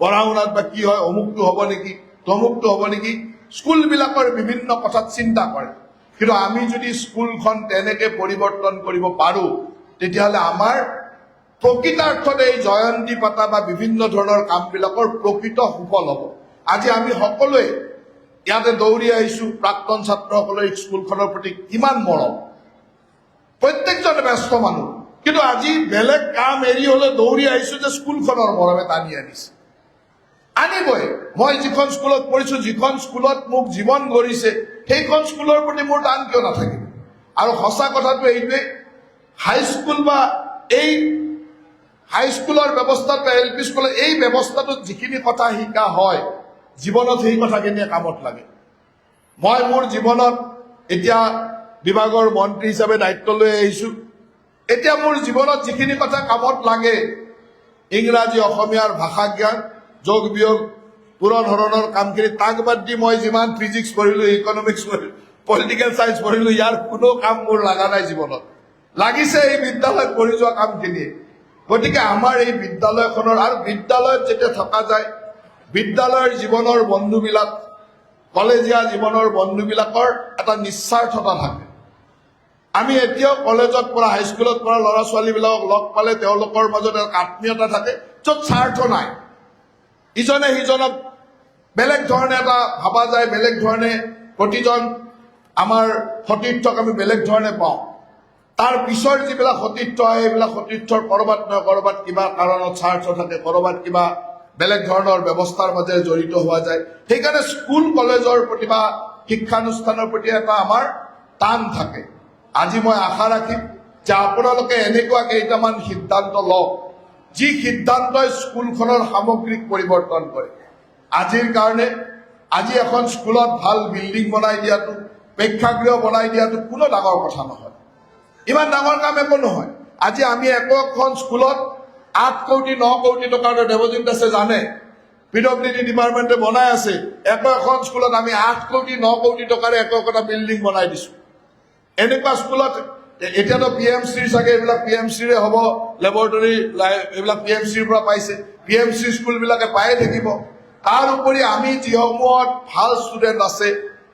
পঢ়া শুনাত বা কি হয়, অমুকটো হ'ব নেকি, তমুকটো হ'ব নেকি। স্কুলবিলাকৰ বিভিন্ন কথাত চিন্তা কৰে। কিন্তু আমি যদি স্কুলখন তেনেকে পৰিৱৰ্তন কৰিব পাৰোঁ, তেতিয়াহ'লে আমাৰ প্ৰকৃতাৰ্থত এই জয়ন্তী পাতা বা বিভিন্ন ধৰণৰ কামবিলাকৰ প্ৰকৃত সুফল হ'ব। আজি আমি সকলোৱে ইয়াতে দৌৰি আহিছো। প্ৰাক্তন ছাত্ৰসকলৰ স্কুলখনৰ প্ৰতি কিমান মৰম! প্ৰত্যেকজন ব্যস্ত মানুহ, কিন্তু আজি বেলেগ কাম এৰি হলে দৌৰি আহিছো যে স্কুলখনৰ মৰমে টানি আনিছে। আনিবই। মই যিখন স্কুলত পঢ়িছো, যিখন স্কুলত মোক জীৱন গঢ়িছে, সেইখন স্কুলৰ প্ৰতি মোৰ টান কিয় নাথাকিব? আৰু সঁচা কথাটো এইটোৱে, হাইস্কুল বা এই হাইস্কুলৰ ব্যৱস্থাত বা এল পি স্কুলৰ এই ব্যৱস্থাটোত যিখিনি কথা শিকা হয়, জীৱনত সেই কথাখিনিয়ে কামত লাগে। মই মোৰ জীৱনত এতিয়া বিভাগৰ মন্ত্ৰী হিচাপে দায়িত্ব লৈ আহিছো। এতিয়া মোৰ জীৱনত যিখিনি কথা কামত লাগে, ইংৰাজী, অসমীয়াৰ ভাষা জ্ঞান, যোগ বিয়োগ, পূৰণ হৰণৰ কামখিনি, তাক বাদ দি মই যিমান ফিজিক্স পঢ়িলো, ইকনমিক্স পঢ়িলো, পলিটিকেল চায়েন্স পঢ়িলো, ইয়াৰ কোনো কাম মোৰ লগা নাই। জীৱনত লাগিছে এই বিদ্যালয়ত পঢ়ি যোৱা কামখিনিয়ে। গতিকে আমাৰ এই বিদ্যালয়খনৰ আৰু বিদ্যালয়ত যেতিয়া থকা যায়, বিদ্যালয়ৰ জীৱনৰ বন্ধুবিলাক, কলেজীয়া জীৱনৰ বন্ধুবিলাকৰ এটা নিস্বাৰ্থতা থাকে। আমি এতিয়াও কলেজত পঢ়া, হাইস্কুলত পঢ়া ল'ৰা ছোৱালীবিলাকক লগ পালে তেওঁলোকৰ মাজত এটা আত্মীয়তা থাকে য'ত স্বাৰ্থ নাই। ইজনে সিজনক বেলেগ ধৰণে এটা ভাবা যায়, বেলেগ ধৰণে প্ৰতিজন আমাৰ সতীৰ্থক আমি বেলেগ ধৰণে পাওঁ। তাৰ পিছৰ যিবিলাক সতীৰ্থ আহে, সেইবিলাক সতীৰ্থৰ ক'ৰবাত নহয় ক'ৰবাত কিবা কাৰণত স্বাৰ্থ থাকে, ক'ৰবাত কিবা বেলেগ ধৰণৰ ব্যৱস্থাৰ মাজেৰে জড়িত হোৱা যায়। সেইকাৰণে স্কুল কলেজৰ প্ৰতি বা শিক্ষানুষ্ঠানৰ প্ৰতি এটা আমাৰ টান থাকে। আজি মই আশা ৰাখিম যে আপোনালোকে এনেকুৱা কেইটামান সিদ্ধান্ত লওক, যি সিদ্ধান্তই স্কুলখনৰ সামগ্ৰিক পৰিৱৰ্তন কৰে। আজিৰ কাৰণে আজি এখন স্কুলত ভাল বিল্ডিং বনাই দিয়াটো, প্ৰেক্ষাগৃহ বনাই দিয়াটো কোনো ডাঙৰ কথা নহয়। ইমান ডাঙৰ কাম একো নহয়। আজি আমি একো এখন স্কুলত 8 কোটি, 9 কোটি টকাৰ, দেৱজিৎ দাসে জানে, পিডব্লিউডি ডিপাৰ্টমেণ্টে বনাই আছে, একো এখন স্কুলত আমি 8 কোটি, 9 কোটি টকাৰে একো একোটা বিল্ডিং বনাই দিছো। এনেকুৱা স্কুলত এতিয়াতো পি এম চিৰ চাগে, এইবিলাক পি এম চিৰে হ'ব, লেবৰেটৰী এইবিলাক পি এম চিৰ পৰা পাইছে। পি এম চি স্কুলবিলাকে পায়ে থাকিব। তাৰ উপৰি আমি যিসমূহত ভাল ষ্টুডেণ্ট আছে,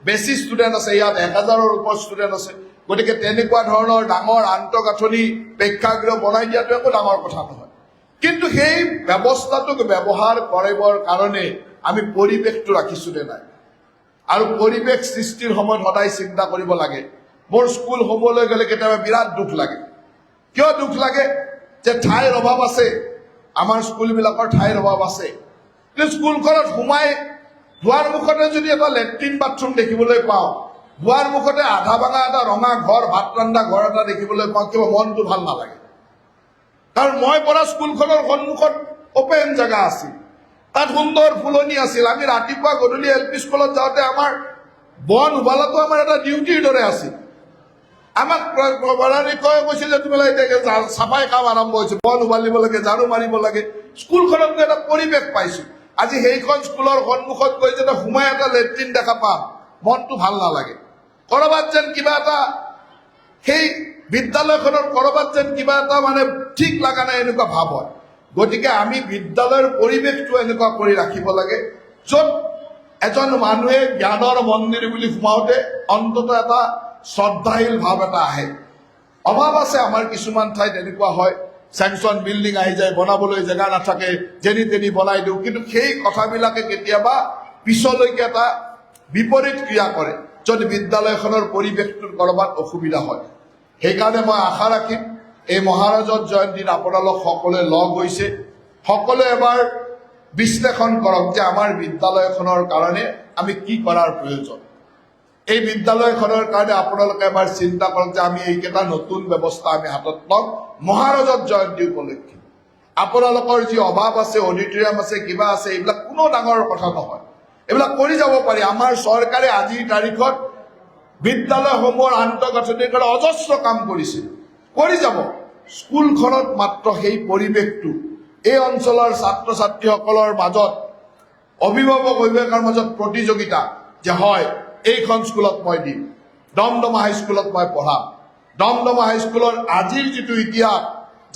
বেছি ষ্টুডেণ্ট আছে, ইয়াত 1000ৰ ওপৰত ষ্টুডেণ্ট আছে, গতিকে তেনেকুৱা ধৰণৰ ডাঙৰ আন্তঃগাঁথনি, প্ৰেক্ষাগৃহ বনাই দিয়াটো একো ডাঙৰ কথা নহয়। কিন্তু সেই ব্যৱস্থাটোক ব্যৱহাৰ কৰিবৰ কাৰণে আমি পৰিৱেশটো ৰাখিছো নে নাই? আৰু পৰিৱেশ সৃষ্টিৰ সময়ত সদায় চিন্তা কৰিব লাগে। মোৰ স্কুলসমূহলৈ গ'লে কেতিয়াবা বিৰাট দুখ লাগে। কিয় দুখ লাগে যে ঠাইৰ অভাৱ আছে, আমাৰ স্কুলবিলাকৰ ঠাইৰ অভাৱ আছে। কিন্তু স্কুলখনত সোমাই দুৱাৰ মুখতে যদি এটা লেট্ৰিন বাথৰুম দেখিবলৈ পাওঁ, দুৱাৰ মুখতে আধা ভাঙা এটা ৰঙা ঘৰ, ভাত ৰন্ধা ঘৰ এটা দেখিবলৈ পাওঁ, কিবা মনটো ভাল নালাগে। কাৰণ মই পঢ়া স্কুলখনৰ সন্মুখত অপেন জেগা আছিল, তাত সুন্দৰ ফুলনি আছিল। আমি ৰাতিপুৱা গধূলি এল পি স্কুলত যাওঁতে আমাৰ বন উভালাটো আমাৰ এটা ডিউটিৰ দৰে আছিল। আমাক কয় কৈছিল যে তোমালোকে এতিয়া চাফাই কাম আৰম্ভ হৈছে, বন উভালিব লাগে, ঝাৰু মাৰিব লাগে। স্কুলখনত গৈ এটা পৰিৱেশ পাইছো। আজি সেইখন স্কুলৰ সন্মুখত গৈ যেতিয়া সোমাই এটা লেট্ৰিন দেখা পাম, মনটো ভাল নালাগে। কৰবাত যেন কিবা এটা, সেই বিদ্যালয়খনৰ কৰবাত যেন কিবা এটা মানে ঠিক লগা নাই, এনেকুৱা ভাৱ হয়। গতিকে আমি বিদ্যালয়ৰ পৰিৱেশটো এনেকুৱা কৰি ৰাখিব লাগে, য'ত এজন মানুহে জ্ঞানৰ মন্দিৰ বুলি সোমাওঁতে অন্তত এটা শ্ৰদ্ধাশীল ভাৱ এটা আহে। অভাৱ আছে আমাৰ, কিছুমান ঠাইত এনেকুৱা হয়, চেংচন বিল্ডিং আহি যায়, বনাবলৈ জেগা নাথাকে, যেনি তেনি বনাই দিওঁ। কিন্তু সেই কথাবিলাকে কেতিয়াবা পিছলৈকে এটা বিপৰীত ক্ৰিয়া কৰে, য'ত বিদ্যালয়খনৰ পৰিৱেশটোৰ ক'ৰবাত অসুবিধা হয়। সেইকাৰণে মই আশা ৰাখিম, এই মহাৰজত জয়ন্তীত আপোনালোক সকলোৱে লগ হৈছে, সকলোৱে এবাৰ বিশ্লেষণ কৰক যে আমাৰ বিদ্যালয়খনৰ কাৰণে আমি কি কৰাৰ প্ৰয়োজন। এই বিদ্যালয়খনৰ কাৰণে আপোনালোকে এবাৰ চিন্তা কৰক যে আমি এইকেইটা নতুন ব্যৱস্থা আমি হাতত ল'ম মহাৰজত জয়ন্তী উপলক্ষে। আপোনালোকৰ যি অভাৱ আছে, অডিটৰিয়াম আছে, কিবা আছে, এইবিলাক কোনো ডাঙৰ কথা নহয়, এইবিলাক কৰি যাব পাৰি। আমাৰ চৰকাৰে আজিৰ তাৰিখত বিদ্যালয়সমূহৰ আন্তঃগাঁথনিৰ কাৰণে অজস্ৰ কাম কৰিছে, কৰি যাব। স্কুলখনত মাত্ৰ সেই পৰিৱেশটো, এই অঞ্চলৰ ছাত্ৰ ছাত্ৰীসকলৰ মাজত, অভিভাৱক অভিভাৱিকাৰ মাজত প্ৰতিযোগিতা যে হয়, এইখন স্কুলত মই দিম, দমদমা হাইস্কুলত মই পঢ়াম। দমদমা হাইস্কুলৰ আজিৰ যিটো ইতিহাস,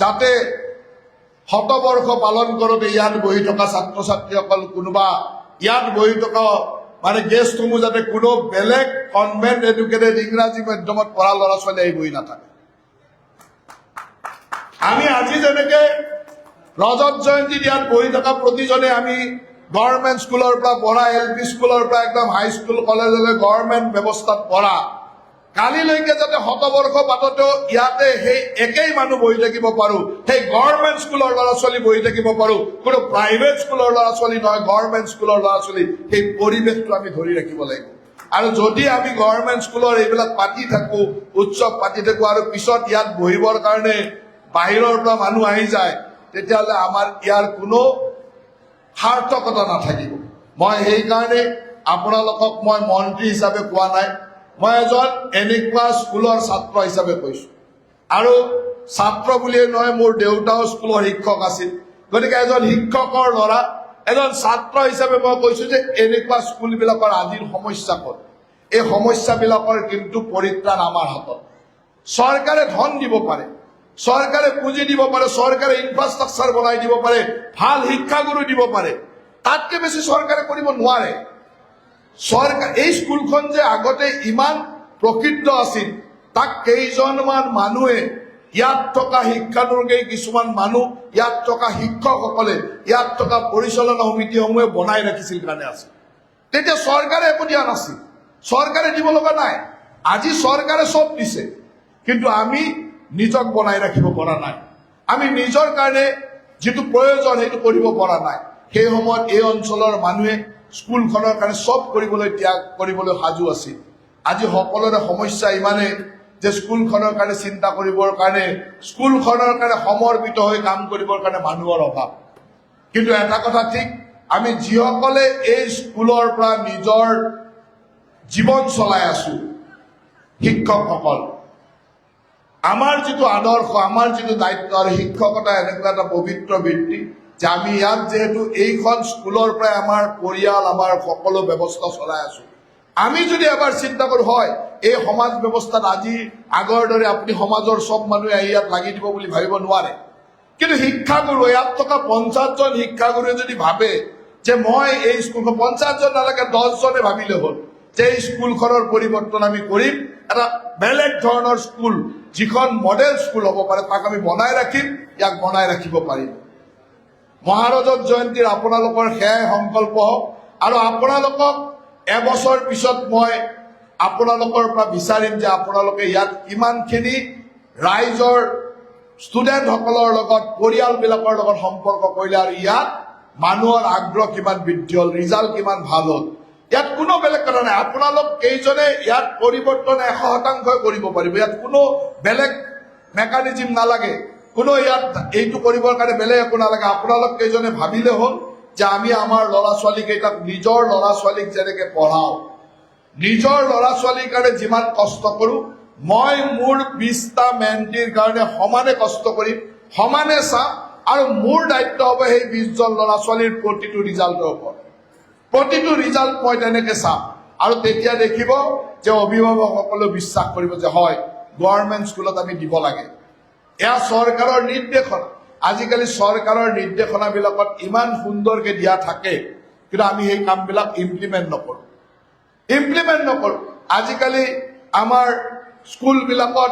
যাতে শতবৰ্ষ পালন কৰোঁতে ইয়াত বহি থকা ছাত্ৰ ছাত্ৰীসকল, কোনোবা ইয়াত বহি থকা মানে গেষ্টসমূহ যাতে কোনো বেলেগ কনভেণ্ট এডুকেটেড ইংৰাজী মাধ্যমত পঢ়া ল'ৰা ছোৱালী আহি বহি নাথাকে। আমি আজি যেনেকে ৰজত জয়ন্তীত ইয়াত বহি থকা প্ৰতিজনে আমি গভৰ্ণমেণ্ট স্কুলৰ পৰা পঢ়া, এল পি স্কুলৰ পৰা একদম হাইস্কুল, কলেজলৈ গভৰ্ণমেণ্ট ব্যৱস্থাত পঢ়া, কালিলৈকে যাতে শতবৰ্ষ পাততেও ইয়াতে সেই একেই মানুহ বহি থাকিব পাৰো, সেই গভৰ্ণমেণ্ট স্কুলৰ ল'ৰা ছোৱালী বহি থাকিব পাৰো, কোনো প্ৰাইভেট স্কুলৰ ল'ৰা ছোৱালী নহয়, গভৰ্ণমেণ্ট স্কুলৰ ল'ৰা ছোৱালী, সেই পৰিৱেশটো আমি ধৰি ৰাখিব লাগিব। আৰু যদি আমি গভৰ্ণমেণ্ট স্কুলৰ এইবিলাক পাতি থাকো, উৎসৱ পাতি থাকো আৰু পিছত ইয়াত বহিবৰ কাৰণে বাহিৰৰ পৰা মানুহ আহি যায়, তেতিয়াহ'লে আমাৰ ইয়াৰ কোনো সাৰ্থকতা নাথাকিব। মই সেইকাৰণে আপোনালোকক মই মন্ত্ৰী হিচাপে কোৱা নাই, মই এজন এনেকুৱা স্কুলৰ ছাত্ৰ হিচাপে কৈছো। আৰু ছাত্ৰ বুলিয়ে নহয়, মোৰ দেউতাও স্কুলৰ শিক্ষক আছিল। গতিকে এজন শিক্ষকৰ ল'ৰা, এজন ছাত্ৰ হিচাপে মই কৈছো যে এনেকুৱা স্কুলবিলাকৰ আজিৰ সমস্যা ক'ত, এই সমস্যাবিলাকৰ কিন্তু পৰিত্ৰাণ আমাৰ হাতত। চৰকাৰে ধন দিব পাৰে, চৰকাৰে পুঁজি দিব পাৰে, চৰকাৰে ইনফ্ৰাষ্ট্ৰাকচাৰ বনাই দিব পাৰে, ভাল শিক্ষাগুৰু দিব পাৰে, তাতকে বেছি চৰকাৰে কৰিব নোৱাৰে। চৰকাৰ এই স্কুলখন যে আগতে ইমান প্ৰসিদ্ধ আছিল, তাক কেইজনমান মানুহে, ইয়াত থকা শিক্ষানুৰাগী কিছুমান মানুহ, ইয়াত থকা শিক্ষকসকলে, ইয়াত থকা পৰিচালনা সমিতিসমূহে বনাই ৰাখিছিল কাৰণে আছিল। তেতিয়া চৰকাৰে একো দিয়া নাছিল, চৰকাৰে দিব লগা নাই। আজি চৰকাৰে চব দিছে, কিন্তু আমি নিজক বনাই ৰাখিব পৰা নাই। আমি নিজৰ কাৰণে যিটো প্ৰয়োজন, সেইটো কৰিব পৰা নাই। সেই সময়ত এই অঞ্চলৰ মানুহে স্কুলখনৰ কাৰণে চব কৰিবলৈ, ত্যাগ কৰিবলৈ সাজু আছিল। আজি সকলোৰে সমস্যা ইমানেই যে স্কুলখনৰ কাৰণে চিন্তা কৰিবৰ কাৰণে, স্কুলখনৰ কাৰণে সমৰ্পিত হৈ কাম কৰিবৰ কাৰণে মানুহৰ অভাৱ। কিন্তু এটা কথা ঠিক, আমি যিসকলে এই স্কুলৰ পৰা নিজৰ জীৱন চলাই আছো, শিক্ষকসকল, আমাৰ যিটো আদৰ্শ, আমাৰ যিটো দায়িত্ব আৰু শিক্ষকতা এনেকুৱা এটা পবিত্ৰ বৃত্তি যে আমি ইয়াত যিহেতু এইখন স্কুলৰ পৰাই আমাৰ পৰিয়াল, আমাৰ সকলো ব্যৱস্থা চলাই আছো, আমি যদি এবাৰ চিন্তা কৰো, হয়, এই সমাজ ব্যৱস্থাত আজি আগৰ দৰে আপুনি সমাজৰ চব মানুহে আহি ইয়াত লাগি দিব বুলি ভাবিব নোৱাৰে। কিন্তু শিক্ষাগুৰু, ইয়াত থকা 50জন শিক্ষাগুৰুৱে যদি ভাবে যে মই এই স্কুলখন, 50জন নালাগে, 10জনে ভাবিলে হ'ল যে এই স্কুলখনৰ পৰিৱৰ্তন আমি কৰিম, এটা বেলেগ ধৰণৰ স্কুল, যিখন মডেল স্কুল হ'ব পাৰে, তাক আমি বনাই ৰাখিম, ইয়াক বনাই ৰাখিব পাৰিম। মহাৰজত জয়ন্তীৰ আপোনালোকৰ সেয়াই সংকল্প হওক। আৰু আপোনালোকক এবছৰ পিছত মই আপোনালোকৰ পৰা বিচাৰিম যে আপোনালোকে ইয়াত কিমানখিনি ৰাইজৰ, ষ্টুডেণ্টসকলৰ লগত, পৰিয়ালবিলাকৰ লগত সম্পৰ্ক কৰিলে আৰু ইয়াত মানুহৰ আগ্ৰহ কিমান বৃদ্ধি হ'ল, ৰিজাল্ট কিমান ভাল হ'ল। ইয়াত কোনো বেলেগ কথা নাই। আপোনালোক কেইজনে ইয়াত পৰিৱৰ্তন 100%ই কৰিব পাৰিব। ইয়াত কোনো বেলেগ মেকানিজিম নালাগে, কোনো ইয়াত এইটো কৰিবৰ কাৰণে বেলেগ একো নালাগে। আপোনালোক কেইজনে ভাবিলে হ'ল যে আমি আমাৰ ল'ৰা ছোৱালীকেইটাক, নিজৰ ল'ৰা ছোৱালীক যেনেকে পঢ়াওঁ, নিজৰ ল'ৰা ছোৱালীৰ কাৰণে যিমান কষ্ট কৰো, মই মোৰ 20টা মেণ্টিৰ কাৰণে সমানে কষ্ট কৰিম, সমানে চাম আৰু মোৰ দায়িত্ব হ'ব সেই 20জন ল'ৰা ছোৱালীৰ প্ৰতিটো ৰিজাল্টৰ ওপৰত। প্ৰতিটো ৰিজাল্ট মই তেনেকে চাম আৰু তেতিয়া দেখিব যে অভিভাৱকসকলেও বিশ্বাস কৰিব যে হয়, গভৰ্ণমেণ্ট স্কুলত আমি দিব লাগে। এয়া চৰকাৰৰ নিৰ্দেশনা। আজিকালি চৰকাৰৰ নিৰ্দেশনাবিলাকত ইমান সুন্দৰকে দিয়া থাকে, কিন্তু আমি সেই কামবিলাক ইমপ্লিমেণ্ট নকৰোঁ, ইমপ্লিমেণ্ট নকৰোঁ। আজিকালি আমাৰ স্কুলবিলাকত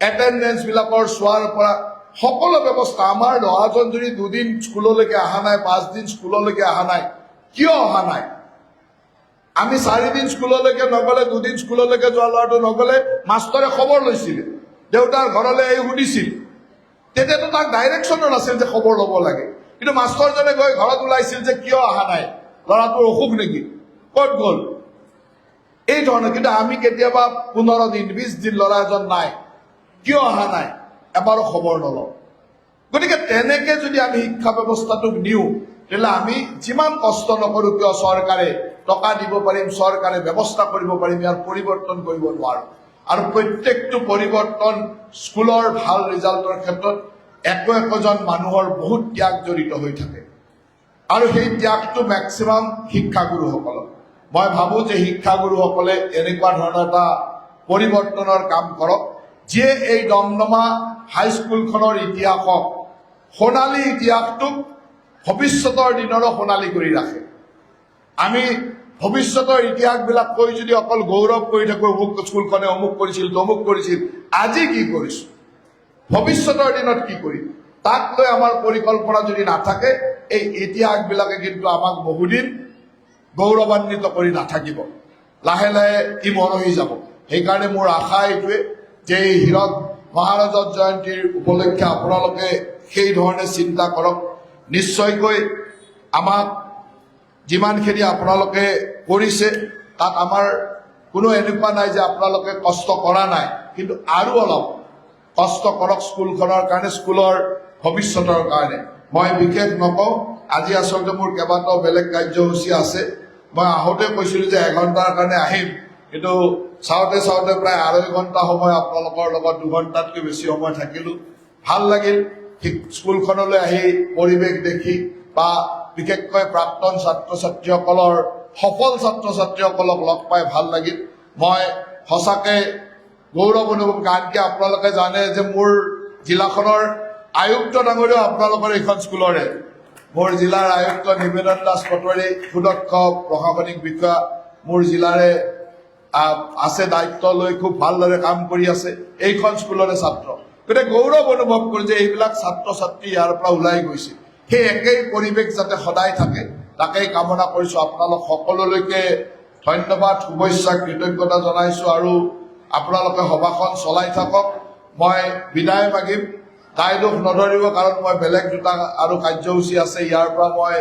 এটেণ্ডেঞ্চবিলাকৰ চোৱাৰ পৰা সকলো ব্যৱস্থা। আমাৰ ল'ৰাজন যদি দুদিন স্কুললৈকে অহা নাই, 5দিন স্কুললৈকে অহা নাই, কিয় অহা নাই? আমি 4দিন স্কুললৈকে নগলে, দুদিন স্কুললৈকে যোৱা ল'ৰাটো নগলে মাষ্টৰে খবৰ লৈছিলে, দেউতাৰ ঘৰলৈ আহি সুধিছিল। তেতিয়াতো তাক ডাইৰেকশ্যনো নাছিল যে খবৰ ল'ব লাগে, কিন্তু মাষ্টৰজনে গৈ ঘৰত ওলাইছিল যে কিয় অহা নাই, ল'ৰাটোৰ অসুখ নেকি, ক'ত গ'ল, এই ধৰণৰ। কিন্তু আমি কেতিয়াবা 15 দিন, 20 দিন ল'ৰা এজন নাই, কিয় অহা নাই, এবাৰো খবৰ নলওঁ। গতিকে তেনেকে যদি আমি শিক্ষা ব্যৱস্থাটোক নিওঁ, তেতিয়াহ'লে আমি যিমান কষ্ট নকৰো কিয়, চৰকাৰে টকা দিব পাৰিম, চৰকাৰে ব্যৱস্থা কৰিব পাৰিম, ইয়াৰ পৰিৱৰ্তন কৰিব নোৱাৰো। আৰু প্ৰত্যেকটো পৰিৱৰ্তন, স্কুলৰ ভাল ৰিজাল্টৰ ক্ষেত্ৰত একো একোজন মানুহৰ বহুত ত্যাগ জড়িত হৈ থাকে আৰু সেই ত্যাগটো মেক্সিমাম শিক্ষাগুৰুসকলৰ। মই ভাবো যে শিক্ষাগুৰুসকলে এনেকুৱা ধৰণৰ এটা পৰিৱৰ্তনৰ কাম কৰক, যিয়ে এই দমদমা হাইস্কুলখনৰ ইতিহাসক, সোণালী ইতিহাসটোক ভৱিষ্যতৰ দিনৰো সোণালী কৰি ৰাখে। আমি ভৱিষ্যতৰ ইতিহাসবিলাক কৈ যদি অকল গৌৰৱ কৰি থাকো, অমুক স্কুলখনে অমুক কৰিছিল, তমুক কৰিছিল, আজি কি কৰিছো, ভৱিষ্যতৰ দিনত কি কৰিম, তাক লৈ আমাৰ পৰিকল্পনা যদি নাথাকে, এই ইতিহাসবিলাকে কিন্তু আমাক বহুদিন গৌৰৱান্বিত কৰি নাথাকিব, লাহে লাহে ই মৰহি যাব। সেইকাৰণে মোৰ আশা এইটোৱে যে এই হীৰক মহাৰজত জয়ন্তীৰ উপলক্ষে আপোনালোকে সেই ধৰণে চিন্তা কৰক। নিশ্চয়কৈ আমাক যিমানখিনি আপোনালোকে কৰিছে, তাত আমাৰ কোনো এনেকুৱা নাই যে আপোনালোকে কষ্ট কৰা নাই, কিন্তু আৰু অলপ কষ্ট কৰক স্কুলখনৰ কাৰণে, স্কুলৰ ভৱিষ্যতৰ কাৰণে। মই বিশেষ নকওঁ। আজি আচলতে মোৰ কেইবাটাও বেলেগ কাৰ্যসূচী আছে। মই আহোঁতে কৈছিলোঁ যে এঘণ্টাৰ কাৰণে আহিম, কিন্তু চাওঁতে চাওঁতে প্ৰায় 2.5 ঘণ্টা সময় আপোনালোকৰ লগত, 2 ঘণ্টাতকৈ বেছি সময় থাকিলোঁ। ভাল লাগিল স্কুলখনলৈ আহি পৰিৱেশ দেখি বা বিশেষকৈ প্ৰাক্তন ছাত্ৰ ছাত্ৰীসকলৰ, সফল ছাত্ৰ ছাত্ৰীসকলক লগ পাই ভাল লাগিল। মই সঁচাকে গৌৰৱ অনুভৱ, আনকি আপোনালোকে জানে যে মোৰ জিলাখনৰ আয়ুক্ত ডাঙৰীয়াও আপোনালোকৰ এইখন স্কুলৰে। মোৰ জিলাৰ আয়ুক্ত নিবেদন দাস পটোৱাৰী, সুদক্ষ প্ৰশাসনিক বিষয়া, মোৰ জিলাৰে আছে, দায়িত্ব লৈ খুব ভালদৰে কাম কৰি আছে, এইখন স্কুলৰে ছাত্ৰ। গতিকে গৌৰৱ অনুভৱ কৰোঁ যে এইবিলাক ছাত্ৰ ছাত্ৰী ইয়াৰ পৰা ওলাই গৈছে। সেই একেই পৰিৱেশ যাতে সদায় থাকে, তাকেই কামনা কৰিছোঁ। আপোনালোক সকলোলৈকে ধন্যবাদ, শুভেচ্ছা, কৃতজ্ঞতা জনাইছোঁ আৰু আপোনালোকে সভাখন চলাই থাকক। মই বিদায় মাগিম। দায় দোষ নধৰিব, কাৰণ মই বেলেগ দুটা আৰু কাৰ্যসূচী আছে। ইয়াৰ পৰা মই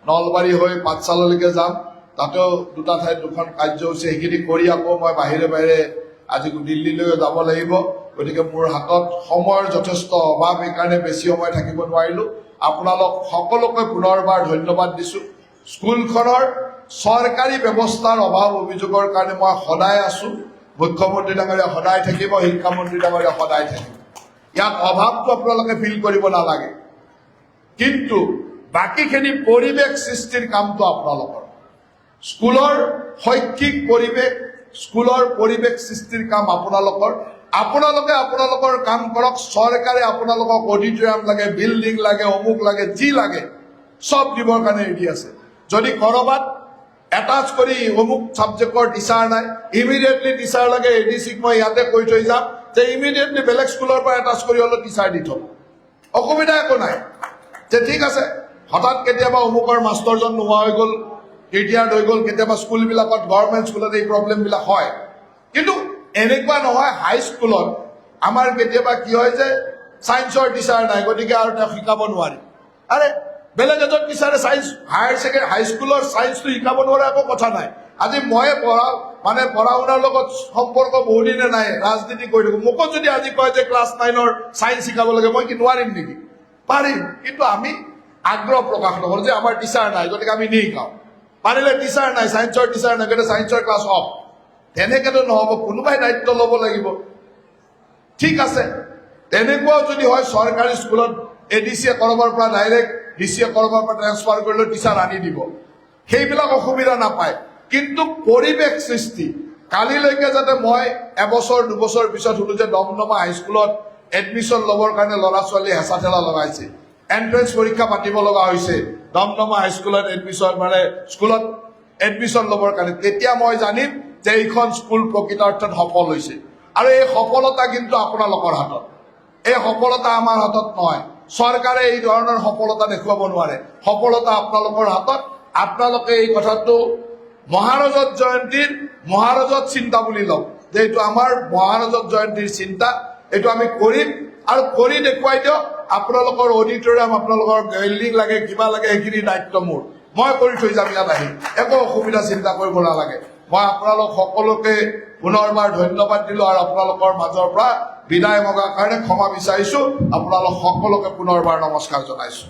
নলবাৰী হৈ পাঠশালালৈকে যাম, তাতেও দুটা ঠাইত দুখন কাৰ্যসূচী, সেইখিনি কৰি আকৌ মই বাহিৰে বাহিৰে আজি দিল্লীলৈও যাব লাগিব। গতিকে মোৰ হাতত সময়ৰ যথেষ্ট অভাৱ, সেইকাৰণে বেছি সময় থাকিব নোৱাৰিলোঁ। আপোনালোক সকলোকে পুনৰবাৰ ধন্যবাদ দিছোঁ। স্কুলখনৰ চৰকাৰী ব্যৱস্থাৰ অভাৱ অভিযোগৰ কাৰণে মই সদায় আছোঁ। মুখ্যমন্ত্ৰী ডাঙৰীয়া সদায় থাকিব, শিক্ষামন্ত্ৰী ডাঙৰীয়া সদায় থাকিব। ইয়াত অভাৱটো আপোনালোকে ফিল কৰিব নালাগে, কিন্তু বাকীখিনি পৰিৱেশ সৃষ্টিৰ কামটো আপোনালোকৰ। স্কুলৰ শৈক্ষিক পৰিৱেশ, স্কুলৰ পৰিৱেশ সৃষ্টিৰ কাম আপোনালোকৰ। আপোনালোকে আপোনালোকৰ কাম কৰক। চৰকাৰে আপোনালোকক অডিটৰিয়াম লাগে, বিল্ডিং লাগে, অমুক লাগে, যি লাগে চব দিবৰ কাৰণে ৰেডি আছে। যদি কৰবাত এটাচ কৰি অমুক ছাবজেক্টৰ টিচাৰ নাই, ইমিডিয়েটলি টিচাৰ লাগে, এ ডি চিক মই ইয়াতে কৈ থৈ যাম যে ইমিডিয়েটলি বেলেগ স্কুলৰ পৰা এটাচ কৰি হ'লেও টিচাৰ দি থ'ব, অসুবিধা একো নাই। যে ঠিক আছে, হঠাৎ কেতিয়াবা অমুকৰ মাষ্টৰজন নোহোৱা হৈ গ'ল, ৰিটায়াৰ্ড হৈ গ'ল, কেতিয়াবা স্কুলবিলাকত, গভৰ্ণমেণ্ট স্কুলত এই প্ৰব্লেমবিলাক হয়। কিন্তু এনেকুৱা নহয়, হাইস্কুলত আমাৰ কেতিয়াবা কি হয় যে ছায়েন্সৰ টিচাৰ নাই, গতিকে আৰু তেওঁক শিকাব নোৱাৰি। আৰে, বেলেগ এজন টিচাৰে ছায়েন্স, হায়াৰ ছেকেণ্ডেৰী, হাইস্কুলৰ ছায়েন্সটো শিকাব নোৱাৰে, একো কথা নাই। আজি ময়ে পঢ়া, মানে পঢ়া শুনাৰ লগত সম্পৰ্ক বহুদিনে নাই, ৰাজনীতি কৰি থাকো। মোকো যদি আজি কয় যে ক্লাছ 9ৰ ছায়েন্স শিকাব লাগে, মই কি নোৱাৰিম নেকি? পাৰিম। কিন্তু আমি আগ্ৰহ প্ৰকাশ নকৰো যে আমাৰ টিচাৰ নাই, গতিকে আমি নিশিকাওঁ। পাৰিলে টিচাৰ নাই, ছায়েন্সৰ টিচাৰ নাই, গতিকে ছায়েন্সৰ ক্লাছ অফ, তেনেকেতো নহ'ব। কোনোবাই দায়িত্ব ল'ব লাগিব। ঠিক আছে, তেনেকুৱাও যদি হয়, চৰকাৰী স্কুলত এ ডি চিয়ে কৰবাৰ পৰা ডাইৰেক্ট, ডি চিয়ে কৰবাৰ পৰা ট্ৰেন্সফাৰ কৰিলেও টিচাৰ আনি দিব, সেইবিলাক অসুবিধা নাপায়। কিন্তু পৰিৱেশ সৃষ্টি, কালিলৈকে যাতে মই এবছৰ 2 বছৰ পিছত শুনো যে দমদমা হাইস্কুলত এডমিশ্যন ল'বৰ কাৰণে ল'ৰা ছোৱালী হেঁচা ঠেলা লগাইছে, এণ্ট্ৰেন্স পৰীক্ষা পাতিব লগা হৈছে দমদমা হাইস্কুলত এডমিশ্যন, মানে স্কুলত এডমিশ্যন ল'বৰ কাৰণে, তেতিয়া মই জানিম যে এইখন স্কুল প্ৰকৃতাৰ্থত সফল হৈছে। আৰু এই সফলতা কিন্তু আপোনালোকৰ হাতত, এই সফলতা আমাৰ হাতত নহয়। চৰকাৰে এই ধৰণৰ সফলতা দেখুৱাব নোৱাৰে। সফলতা আপোনালোকৰ হাতত। আপোনালোকে এই কথাটো মহাৰজত জয়ন্তীৰ মহাৰজত চিন্তা বুলি লওক যে এইটো আমাৰ মহাৰজত জয়ন্তীৰ চিন্তা, এইটো আমি কৰিম আৰু কৰি দেখুৱাই দিয়ক। আপোনালোকৰ অডিটৰিয়াম, আপোনালোকৰ বিল্ডিং লাগে, কিবা লাগে, সেইখিনি দায়িত্ব মোৰ, মই কৰি থৈ যাম ইয়াত আহি। একো অসুবিধা চিন্তা কৰিব নালাগে। মই আপোনালোক সকলোকে পুনৰবাৰ ধন্যবাদ দিলো আৰু আপোনালোকৰ মাজৰ পৰা বিদায় মগাৰ কাৰণে ক্ষমা বিচাৰিছো। আপোনালোক সকলোকে পুনৰবাৰ নমস্কাৰ জনাইছো।